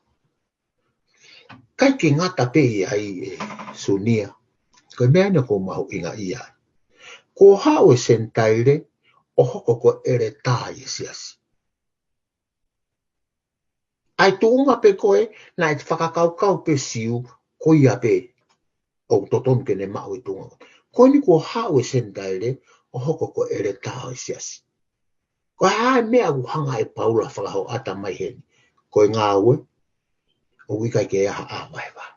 ʻIkai ke ngata pē ʻi ai, ʻe Sunia. Ko e meʻa eni ʻoku mahuʻinga ʻi ai. Kuo haʻu e Senitaile ʻo hoko ko e ʻeletā ʻi he siasi. ʻA e tuʻunga pē ko ē naʻe fakakaukau pē Siu, ko ia pē ʻoku totonu ke ne maʻu e tuʻunga. Ko eni kuo haʻu e Senitaile ʻo hoko ko e ʻeletā ʻo e siasi. Ko e hā e meʻa ʻoku hanga ʻe Paula ʻo fakahoʻata mai heni? Ko e ngāue, ʻoku ʻikai ke ʻi ai ha ʻā vaevae.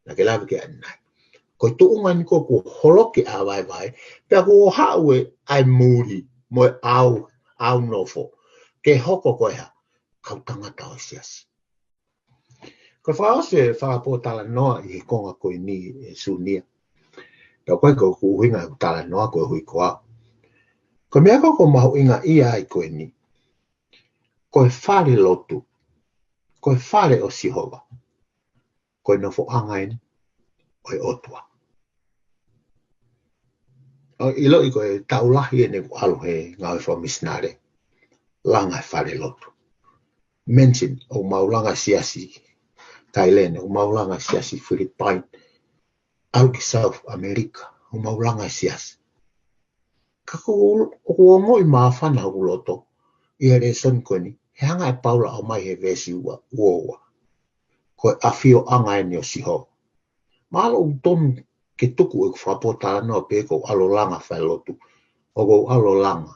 Naʻa ke lave ki ai ʻanenai. Ko e tuʻunga eni ko ē kuo holoki e ʻā vaevae, pea kuo haʻu e ʻa e muli mo e ʻāu, ʻāunofo ke hoko ko e hā? Kau tangata ʻo e siasi. Ko e fakaʻosi e fakapōtalanoa ʻi he konga ko eni, ʻe Sunia. Pea ko e, ko ʻeku ʻuhinga ʻeku talanoa koeʻuhi ko au. Ko e meʻa ko ē ʻoku mahuʻinga ʻi ai ko eni. Ko e fale lotu, ko e fale ʻo Sihova, ko e nofoʻanga eni ʻo e ʻOtua. ʻOku ʻiloʻi ko e taʻu lahi eni ʻeku ʻalu he ngāue fakamisinale, langa e fale lotu. Mention, ʻoku mau langa e siasi Thailand, ʻoku mau langa e siasi Philippine, ʻalu ki South America, ʻoku mau langa e siasi. Ka ʻoku, ʻoku ongoʻi māfana hoku loto ʻi he lēsoni ko eni, he hanga ʻe Paula ʻo ʻomai he veesi ua, ua ua. Ko e ʻafioʻanga eni ʻo Sihova. Mahalo ʻoku tonu ke tuku ʻeku fakapōtalanoa pē ko ʻeku ʻalu ʻo langa fale lotu, ʻoku ou ʻalu ʻo langa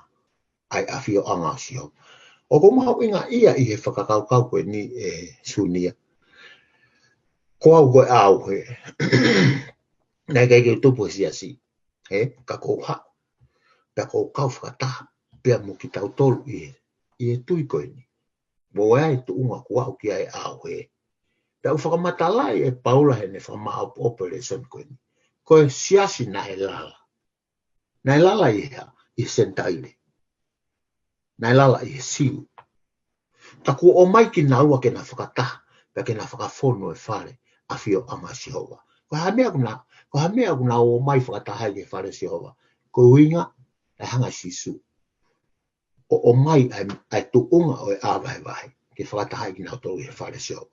ʻa e ʻafioʻanga ʻo Sihova. ʻOku mahuʻinga ia ʻi he fakakaukau ko eni, ʻe Sunia. Ko au ko e ʻauhē. Naʻe ʻikai ke u tupu he siasi. He, ka ʻoku ou haʻu. Pea ʻoku ou kau fakataha pea mo kitautolu ʻi he, ʻi he tui ko eni. Mo e ʻai tuʻunga kuo aʻu ki ai e ʻauhē. Pea ʻoku fakamatalaʻi ʻe Paula heʻene fakamāopoopo e lēsoni ko eni. Ko e siasi naʻe lala. Naʻe lala ʻi he hā? ʻI he Senitaile. naʻe lala ʻi he Siu. Ka kuo ʻomai kinaua ke na fakataha, pea ke na fakafonu e fale ʻafioʻanga ʻo Sihova. Ko e hā e meʻa ʻoku na, ko e hā e meʻa ʻoku na ō mai fakataha ai ki he fale ʻo Sihova? Ko e ʻuhinga, naʻe hanga ʻe Sīsū ʻo ʻomai ʻa e, ʻa e tuʻunga ʻo e ʻā vahevahe ke fakataha ai kinautolu ʻi he fale ʻo Sihova.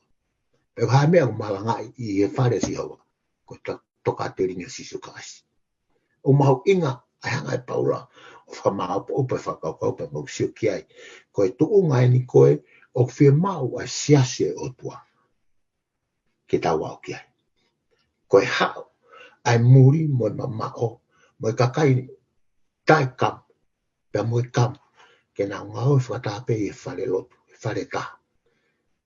Pea ko e hā e meʻa ʻoku malangaʻi ʻi he fale ʻo Sihova? Ko e ta-, tokāteline ʻo Sīsū Kalaisi. ʻOku mahuʻinga ʻa e hanga ʻe Paula ʻo fakamaʻopoʻopo e fakakaukau pea mau sio ki ai. Ko e tuʻunga eni ko ē ʻoku fiemaʻu ʻa e siasi ʻo e ʻOtua ke tau aʻu ki ai. Ko e haʻu ʻa e muli mo e mamaʻo, mo e kakai taʻekamu, pea mo e kamu, ke nau ngāue fakataha pē ʻi he fale lotu, ʻi he fale taha.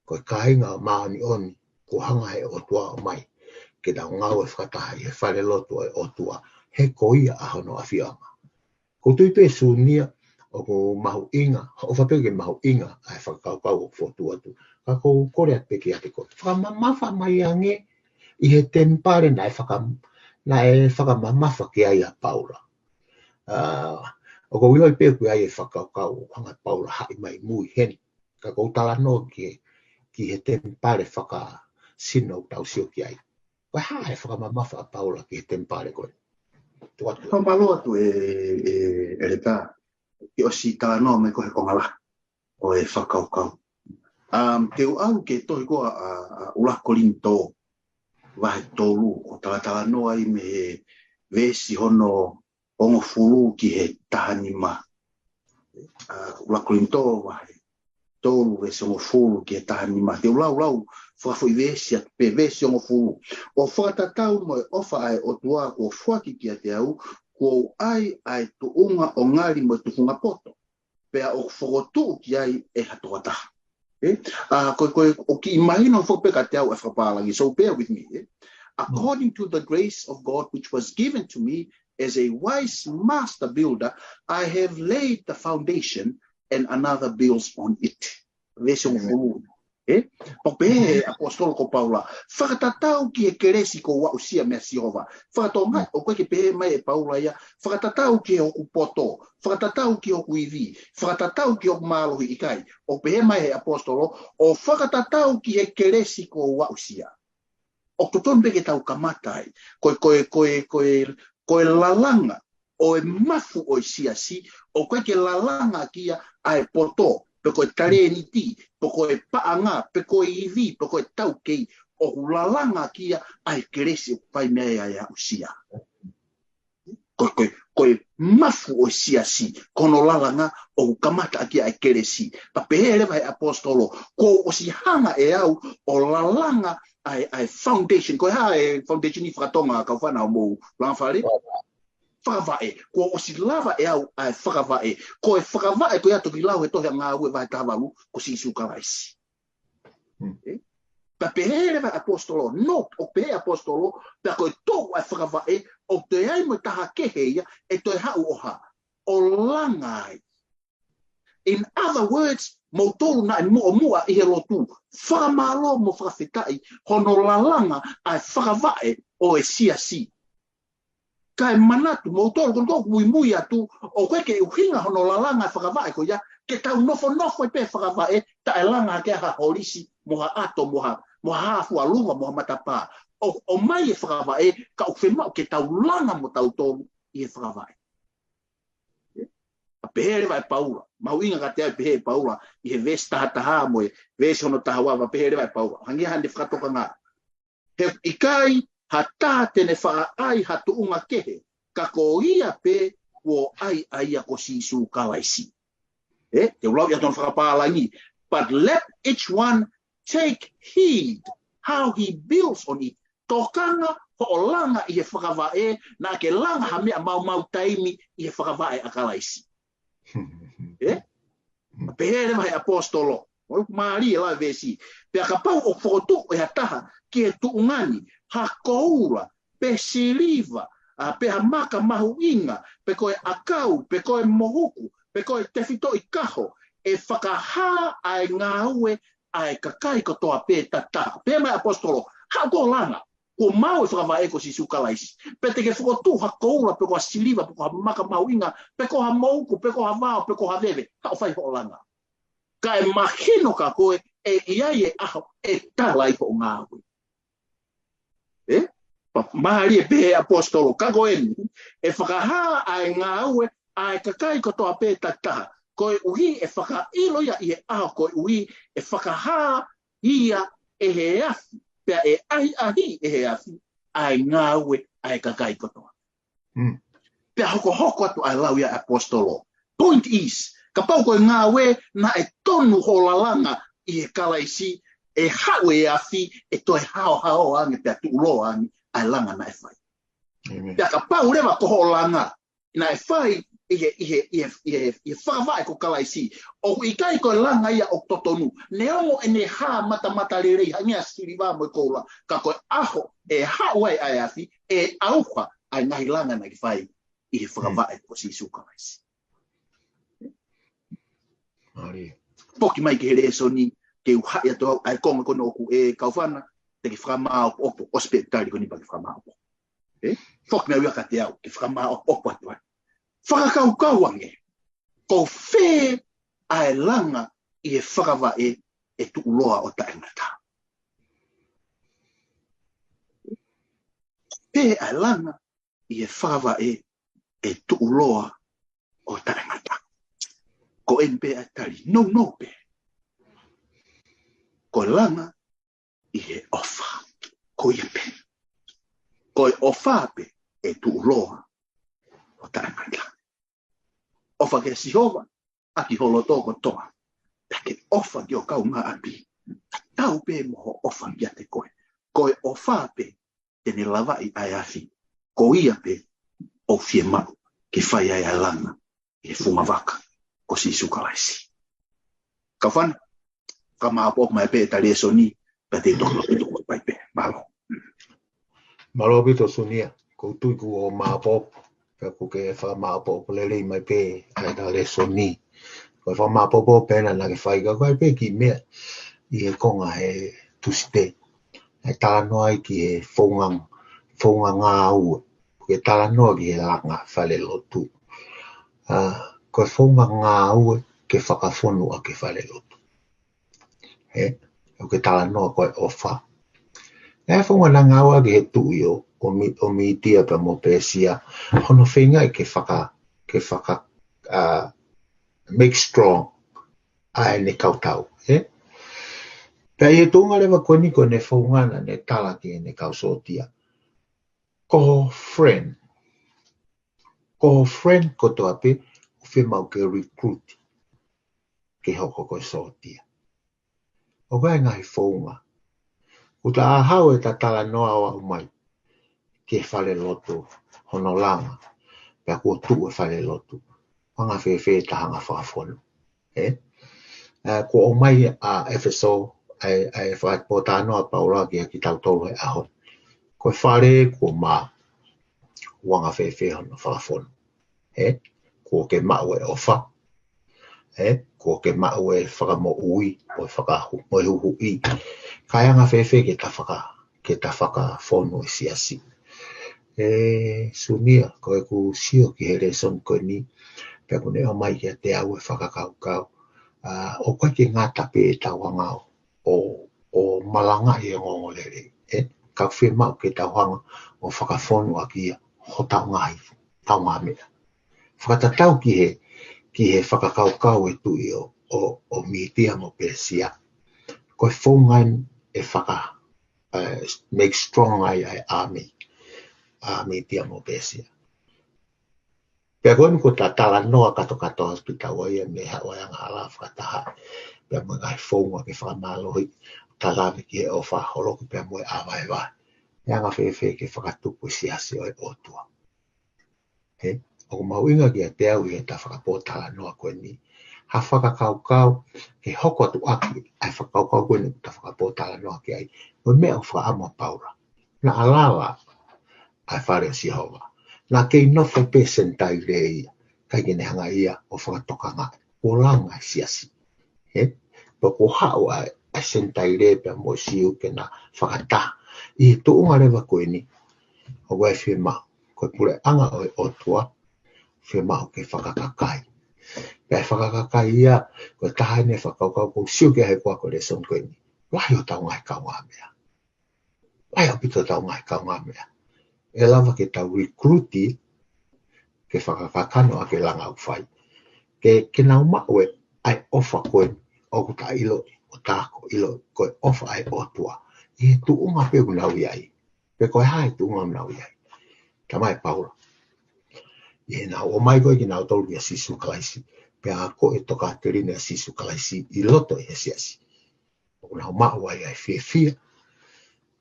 Ko e kāinga māʻoniʻoni kuo hanga ʻe he ʻOtua ʻo ʻomai ke nau ngāue fakataha ʻi he fale lotu ʻo e ʻOtua, he ko ia ʻa hono ʻafioʻanga. ʻOku ou tui pē Siunia, ʻoku mahuʻinga, ʻofa pē ke mahuʻinga ʻa e fakakaukau ʻoku fotu atu. Ka ʻoku ou kole atu pē kiate koe, fakamamafa mai ange ʻi he temipale naʻe faka-, naʻe fakamamafa ki ai ʻa Paula. ʻA, ʻoku ou ʻiloʻi pē ʻoku ʻi ai e fakakaukau ʻoku hanga ʻe Paula ʻo haʻi mai mui heni. Ka ʻoku ou talanoa ki he, ki he temipale fakasino ʻoku tau sio ki ai. Ko e hā e fakamamafa ʻa Paula ki he temipale ko ē? Tuku atu. Fakamālō atu ē, ē, ʻEletā, ke ʻosi talanoa mai ko ē he konga lahi ʻo e fakakaukau. Um, te u ʻalu ki he tohi ko ē ʻa, ʻa ʻUluaki Kolinitō, vahe tolu, ʻo talatalanoa ai mei he veesi hono hongofulu ki he taha nima. ʻA, ʻUluaki Kolinitō vahe tolu veesi hongofulu ki he taha nima. Te u lau, lau fakafoʻi veesi atu pē, veesi hongofulu. ʻO fakatatau mo e ʻofa ʻa e ʻOtua kuo foaki kiate au, kuo u ʻai ʻa e tuʻunga ʻo ngali mo e tufunga poto, pea ʻoku fokotuʻu ki ai ʻe ha tokotaha. ʻE? ʻA, ko e, ko e, ʻoku kiʻi mahino foki pē kiate au ʻa e fakapālangi. So bear with me, ē? According to the grace of God which was given to me as a wise master builder, I have laid the foundation and another builds on it. Veesi hongofulu. ʻE? Pea pehē ʻe he ʻaposetolo ko Paula, fakatatau ki he kelesi kuo u aʻusia meia Sihova. Fakatokangaʻi, ʻoku ʻikai ke pehē mai ʻe Paula ia, fakatatau ki hoku poto, fakatatau ki hoku ivi, fakatatau ki hoku mālohi, ʻikai. ʻOku pehē mai ʻe he ʻaposetolo, ʻo fakatatau ki he kelesi kuo u aʻusia. ʻOku totonu pē ke tau kamata ai. Ko e, ko e, ko e, ko e, ko e lalanga ʻo e mafu ʻo e siasi, ʻoku ʻikai ke lalanga ʻaki ia ʻa e poto, pe ko e talēniti, pe ko e paʻanga, pe ko e ivi, pe ko e taukei, ʻoku lalanga ʻaki ia ʻa e kelesi ʻoku fai mei ai ʻa e aʻusia. Ko e, ko e, ko e mafu ʻo e siasi, ko hono lalanga ʻoku kamata ʻaki ia ʻa e kelesi. Pea pehē leva ʻe he ʻaposetolo, kuo ʻosi hanga ʻe au ʻo lalanga ʻa e, ʻa e foundation. Ko e hā e foundation ʻi fakatonga, kau fānau, mou langa fale? Fakavaʻe. Kuo ʻosi lava ʻe au ʻa e fakavaʻe. Ko e fakavaʻe ko ia toki lau he tohi ʻa Ngāue vahe taha valu, ko Sīsū Kalaisi. Hmm. ʻE? Pea pehē leva ʻaposetolo, no, ʻoku pehē ʻaposetolo, pea ko e toʻu ʻa e fakavaʻe, ʻoku toe ʻi ai mo e taha kehe ia, ʻe toe haʻu ʻo hā, ʻo langa ai. In other words, moutolu naʻe muʻomuʻa ʻi he lotu, fakamālō mo fakafetaʻi hono lalanga ʻa e fakavaʻe ʻo e siasi. Kae manatu, moutolu, ko eni ʻoku muimui atu, ʻoku ʻikai ke ʻuhinga hono lalanga e fakavaʻe ko ia, ke tau nofonofo ai pē he fakavaʻe, taʻe langa hake ha holisi, mo ha ʻato, mo ha, mo ha fua luva, mo ha matapā. ʻO, ʻomai e fakavaʻe, ka ʻoku fiemaʻu ke tau langa mo tautolu ʻi he fakavaʻe. ʻA, pehē leva ʻe Paula, mahuʻinga kiate au e pehē ʻe Paula, ʻi he veesi taha taha mo e veesi hono taha ua, pehē leva ʻe Paula. Hangē haʻane fakatokanga. He ʻikai ha taha te ne faʻa ʻai ha tuʻunga kehe, ka ko ia pē kuo ʻai ʻa ia ko Sīsū Kalaisi. ʻE, te u lau ia hono fakapālangi. But let each one take heed how he builds on it. Tokanga hoʻo langa ʻi he fakavaʻe, naʻa ke langa ha meʻa maumau taimi ʻi he fakavaʻe ʻa Kalaisi. ʻE? Pehē leva ʻe he ʻaposetolo, ʻoku mālie ʻa e veesi. Pea kapau ʻoku fokotuʻu ʻe ha taha ki he tuʻunga ni ha koula, pe siliva, ʻa, pe ha maka mahuʻinga, pe ko e ʻakau, pe ko e mohuku, pe ko e tefitoʻi kaho, ʻe fakahā ʻa e ngāue ʻa e kakai kotoa pē tataha. Pehē mai ʻaposetolo, haʻu koe ʻo langa. Kuo maʻu e fakavaʻe ko Sīsū Kalaisi. Pea te ke fokotuʻu ha koula, pe ko ha siliva, pe ko ha maka mahuʻinga, pe ko ha mouku, pe ko ha vao, pe ko ha veve. Haʻu ʻo fai hoʻo langa. Ka ʻe mahino kia koe, ʻe ʻi ai e ʻaho, ʻe tala ai hoʻo ngāue. ʻE? Pea mālie pē ʻaposetolo, ka ko eni, ʻe fakahā ʻa e ngāue ʻa e kakai kotoa pē takitaha. Koeʻuhi ʻe fakaʻilo ia ʻi he ʻaho, koeʻuhi ʻe fakahā ia ʻe he afi, pea ʻe ʻahiʻahi ʻe he afi ʻa e ngāue ʻa e kakai kotoa. Mm. Pea hokohoko atu ʻa e lau ia ʻaposetolo. Point is, kapau ko e ngāue naʻe tonu hoʻo langa ʻi he Kalaisi, ʻe haʻu e afi, ʻe toe haohaoa ange pea tuʻuloa ange ʻa e langa naʻe fai. Amen. Pea kapau leva ko hoʻo langa naʻe fai ʻi he, ʻi he, ʻi he, ʻi he, ʻi he fakavaʻe ko Kalaisi, ʻoku ʻikai ko e langa ia ʻoku totonu, neongo ʻene hā matamatalelei hangē ha siliva mo e koula, ka ko e ʻaho ʻe haʻu ai ʻa e afi, ʻe ʻauha ʻa e ngaahi langa naʻe fai ʻi he fakavaʻe ko Sīsū Kalaisi. Mālie. Foki mai ki he lēsoni, ke u haʻi atu au, ʻa e konga ko eni ʻoku ʻe kaufana, te ke fakamāopoopo, ʻosi pē tali ko eni pea ke fakamāopoopo. ʻE? Foki mai au ia kiate au, ke fakamāopoopo atu ai. Fakakaukau ange, ko fē ʻa e langa ʻi he fakavaʻe ʻe tuʻuloa ʻo taʻengata? Fē ʻa e langa ʻi he fakavaʻe ʻe tuʻuloa ʻo taʻengata? Ko eni pē ʻa e tali, nounou pē. Ko e langa ʻi he ʻofa. Ko ia pē. Ko e ʻofa pē ʻe tuʻuloa ʻo taʻengata. ʻOfa kia Sihova ʻaki ho loto kotoa, pea ke ʻofa ki ho kaungāʻapi, tatau pē mo hoʻo ʻofa kiate koe. Ko e ʻofa pē te ne lavaʻi ʻa e afi. Ko ia pē ʻoku fiemaʻu ke fai ai ʻa e langa ʻi he funga vaka ko Sīsū Kalaisi. Kaufana, fakamāopoopo mai pē ʻeta lēsoni, pea te u toki lotu atu pē. Mālō. Mālō ʻaupito Sunia, ʻoku ou tui kuo māopoopo, pea ʻoku ke fakamāopoopo lelei mai pē ʻa ʻeta lēsoni. Ko e fakamāopoopo pē ena naʻa ke fai, ka ko e pē kiʻi meʻa ʻi he konga he Tūsite, ʻe talanoa ai ki he founga, founga ngāue, ʻoku ke talanoa ki he langa falelotu. ʻA, ko e founga ngāue ke fakafonu ʻaki e falelotu. ʻE, ʻoku ke talanoa ko e ʻofa. ʻE founga naʻa ngāueʻaki ʻe he tuʻi ʻo, ʻo Mi-, ʻo Mītia pea mo Pēsia, hono feingaʻi ke faka-, ke faka-, ʻa, make strong ʻa ʻene kau tau, ʻe? Pea ʻi he tuʻunga leva ko eni ko ʻene founga naʻa ne tala ki heʻene kau sōtia, ko ho friend, ko ho friend kotoa pē ʻoku fiemaʻu ke recruit ke hoko ko e sōtia. ʻOku ʻi ai e ngaahi founga. Kuo ta haʻu ʻeta talanoa ʻo aʻu mai ki he falelotu hono langa, pea kuo tuʻu e falelotu. Anga fēfē ʻeta hanga ʻo fakafonu? ʻE? ʻA, kuo ʻomai ʻa ʻEfesō, ʻa e, ʻa e fakapōtalanoa ʻa Paula kiate kitautolu he ʻaho ni. Ko e fale kuo maʻu, ʻoku anga fēfē hono fakafonu? ʻE? Kuo ke maʻu e ʻofa. ʻE? Kuo ke maʻu e fakamoʻui, mo e fakahu-, mo e huhuʻi. Kae anga fēfē ke ta faka-, ke ta fakafonu e siasi? ʻE, Sunia, ko ʻeku sio ki he lēsoni ko eni, pea ʻoku ne ʻomai kiate au e fakakaukau, ʻa, ʻoku ʻikai ke ngata pē ʻetau hanga ʻo, ʻo malangaʻi e ongoongolelei, ʻe? Ka ʻoku fiemaʻu ke tau hanga ʻo fakafonu ʻaki ia hotau ngaahi, tau ngaahi meʻa. Fakatatau ki he, ki he fakakaukau ʻa e tuʻi ʻo, ʻo, ʻo Mītia mo Pēsia. Ko e founga eni ʻe faka-, ʻe, make strong ai ʻa e ʻāmi ʻa Mītia mo Pēsia. Pea ko eni kuo ta talanoa kātoa kātoa ʻa e pita ua ia mei he haʻu ʻa e angahala fakataha, pea mo e ngaahi founga ke fakamālohi, ta lave ki he ʻofa, holoki pea mo e ʻā vaevae. ʻE anga fēfē ke fakatupu e siasi ʻo e ʻOtua? ʻE, ʻoku mahuʻinga kiate au ʻi heʻeta fakapōtalanoa ko eni ha fakakaukau ke hoko atu ʻaki ʻa e fakakaukau ko eni ʻoku ta fakapōtalanoa ki ai. Ko e meʻa ʻoku fakaʻamu ʻa Paula. Naʻa lava ʻa e fale ʻo Sihova. Naʻa kei nofo pē Senitaile ia, ʻikai ke ne hanga ia ʻo fakatokangaʻi, kuo langa e siasi. ʻE? Pea kuo haʻu ʻa e, ʻa e Senitaile pea mo e Siu ke na fakataha. ʻI he tuʻunga leva ko eni, ʻoku ʻi ai e fiemaʻu, ko e puleʻanga ʻo e ʻOtua, fiemaʻu ke fakakakai. Pea ʻe fakakakai ia, ko e taha eni e fakakaukau ʻoku ou sio ki ai he ko e ako lēsoni ko eni. Lahi hotau ngaahi kaungāmeʻa. Lahi ʻaupito hotau ngaahi kaungāmeʻa. ʻE lava ke tau recruit, ke fakakakano ʻa e langa ʻoku fai. Ke, ke nau maʻu e ʻa e ʻofa ko ē, ʻoku ta ʻilo, ʻo ta ako ʻilo, ko e ʻofa ʻa e ʻOtua. ʻI he tuʻunga pē ʻoku nau ʻi ai. Pe ko e hā e tuʻunga ʻoku nau ʻi ai. Talamai ʻe Paula. ʻI heʻenau ō mai ko ē kinautolu kia Sīsū Kalaisi. Pea ako e tokāteline ʻa Sīsū Kalaisi ʻi loto ʻi he siasi. ʻOku nau maʻu ai ʻa e fiefia.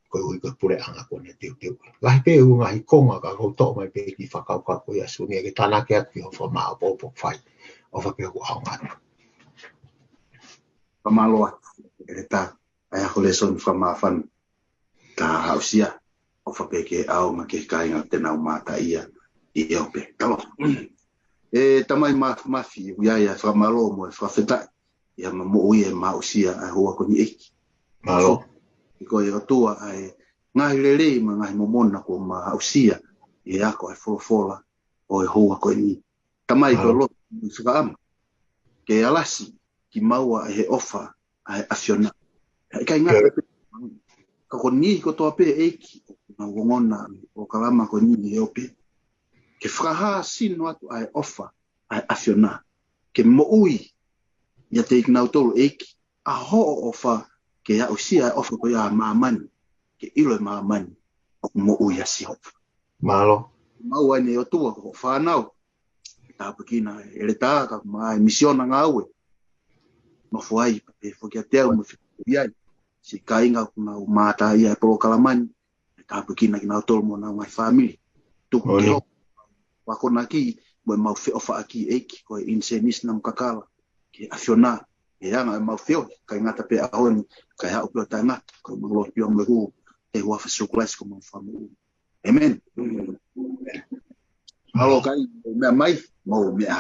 Koeʻuhi ko e puleʻanga ko eni ʻoku teuteu. Lahi pē ʻū ngaahi konga ka ʻoku ou toʻo mai pē kiʻi fakakaukau ko ia Suni ke tānaki atu ki hoʻo fakamaʻopoʻopo fai. ʻOfa pē ʻoku ʻaonga atu. Fakamālō atu, ʻEletā, ʻa e ako lēsoni fakamāfana. Ta aʻusia, ʻofa pē ke ʻaonga ki he kāinga te nau mātā ia ʻi ʻIope. Talo. ʻE Tamai ma-, Mafi, ʻoku ʻi ai ʻa e fakamālō mo e fakafetaʻi, ʻi heʻema moʻui ʻema aʻusia ʻa e houa ko eni ʻEiki. Mālō. ʻI ko e ʻOtua ʻa e ngaahi lelei mo e ngaahi momona kuo ma aʻusia, ʻi he ako ʻa e folofola ʻo e houa ko eni. Tamai ko e Mālō. Lotu mo e fakaʻamu. Ke alasi kimaua ʻe he ʻofa ʻa e ʻAfiona. ʻIkai ngata pē. Ka ko e niʻihi kotoa pē ʻEiki, ʻoku nau ongona ʻa e polokalama ko eni ʻi ʻIope. Ke fakahā sino atu ʻa e ʻofa ʻa e ʻAfiona. Ke moʻui ʻiate kinautolu ʻEiki. ʻA hoʻo ʻofa ke aʻusia ʻa e ʻofa ko ia ʻa māmani. Ke ʻilo ʻe māmani. ʻOku moʻui ʻa Sihova. Mālō. Mau ai nei ʻOtua ko hoʻo fānau. Tāpuekina ʻEletā ka ma e misiona ngāue. Nofo ai, pea foki ʻiate au mo e fekau ai. Siʻi kāinga ʻoku nau mātā ia ʻa e polokalama ni. Tāpuekina kinautolu mo honau ngaahi fāmili. Tuku Mālō. Ke hoʻo akonaki mo ʻemau feʻofaʻaki ʻEiki, ko e ʻinisēnisi namu kakala. Ki he ʻAfiona, he anga ʻemau feohi, ʻikai ngata pē ʻaho ni, kae haʻu pē ʻo taʻengata, ko ʻemau lotu pē mo e hū, ʻi he huafa ʻo Sīsū Kalaisi ko homau Fakamoʻui. ʻĒmeni. Mālō kāinga, mou meʻa mai, mou meʻa.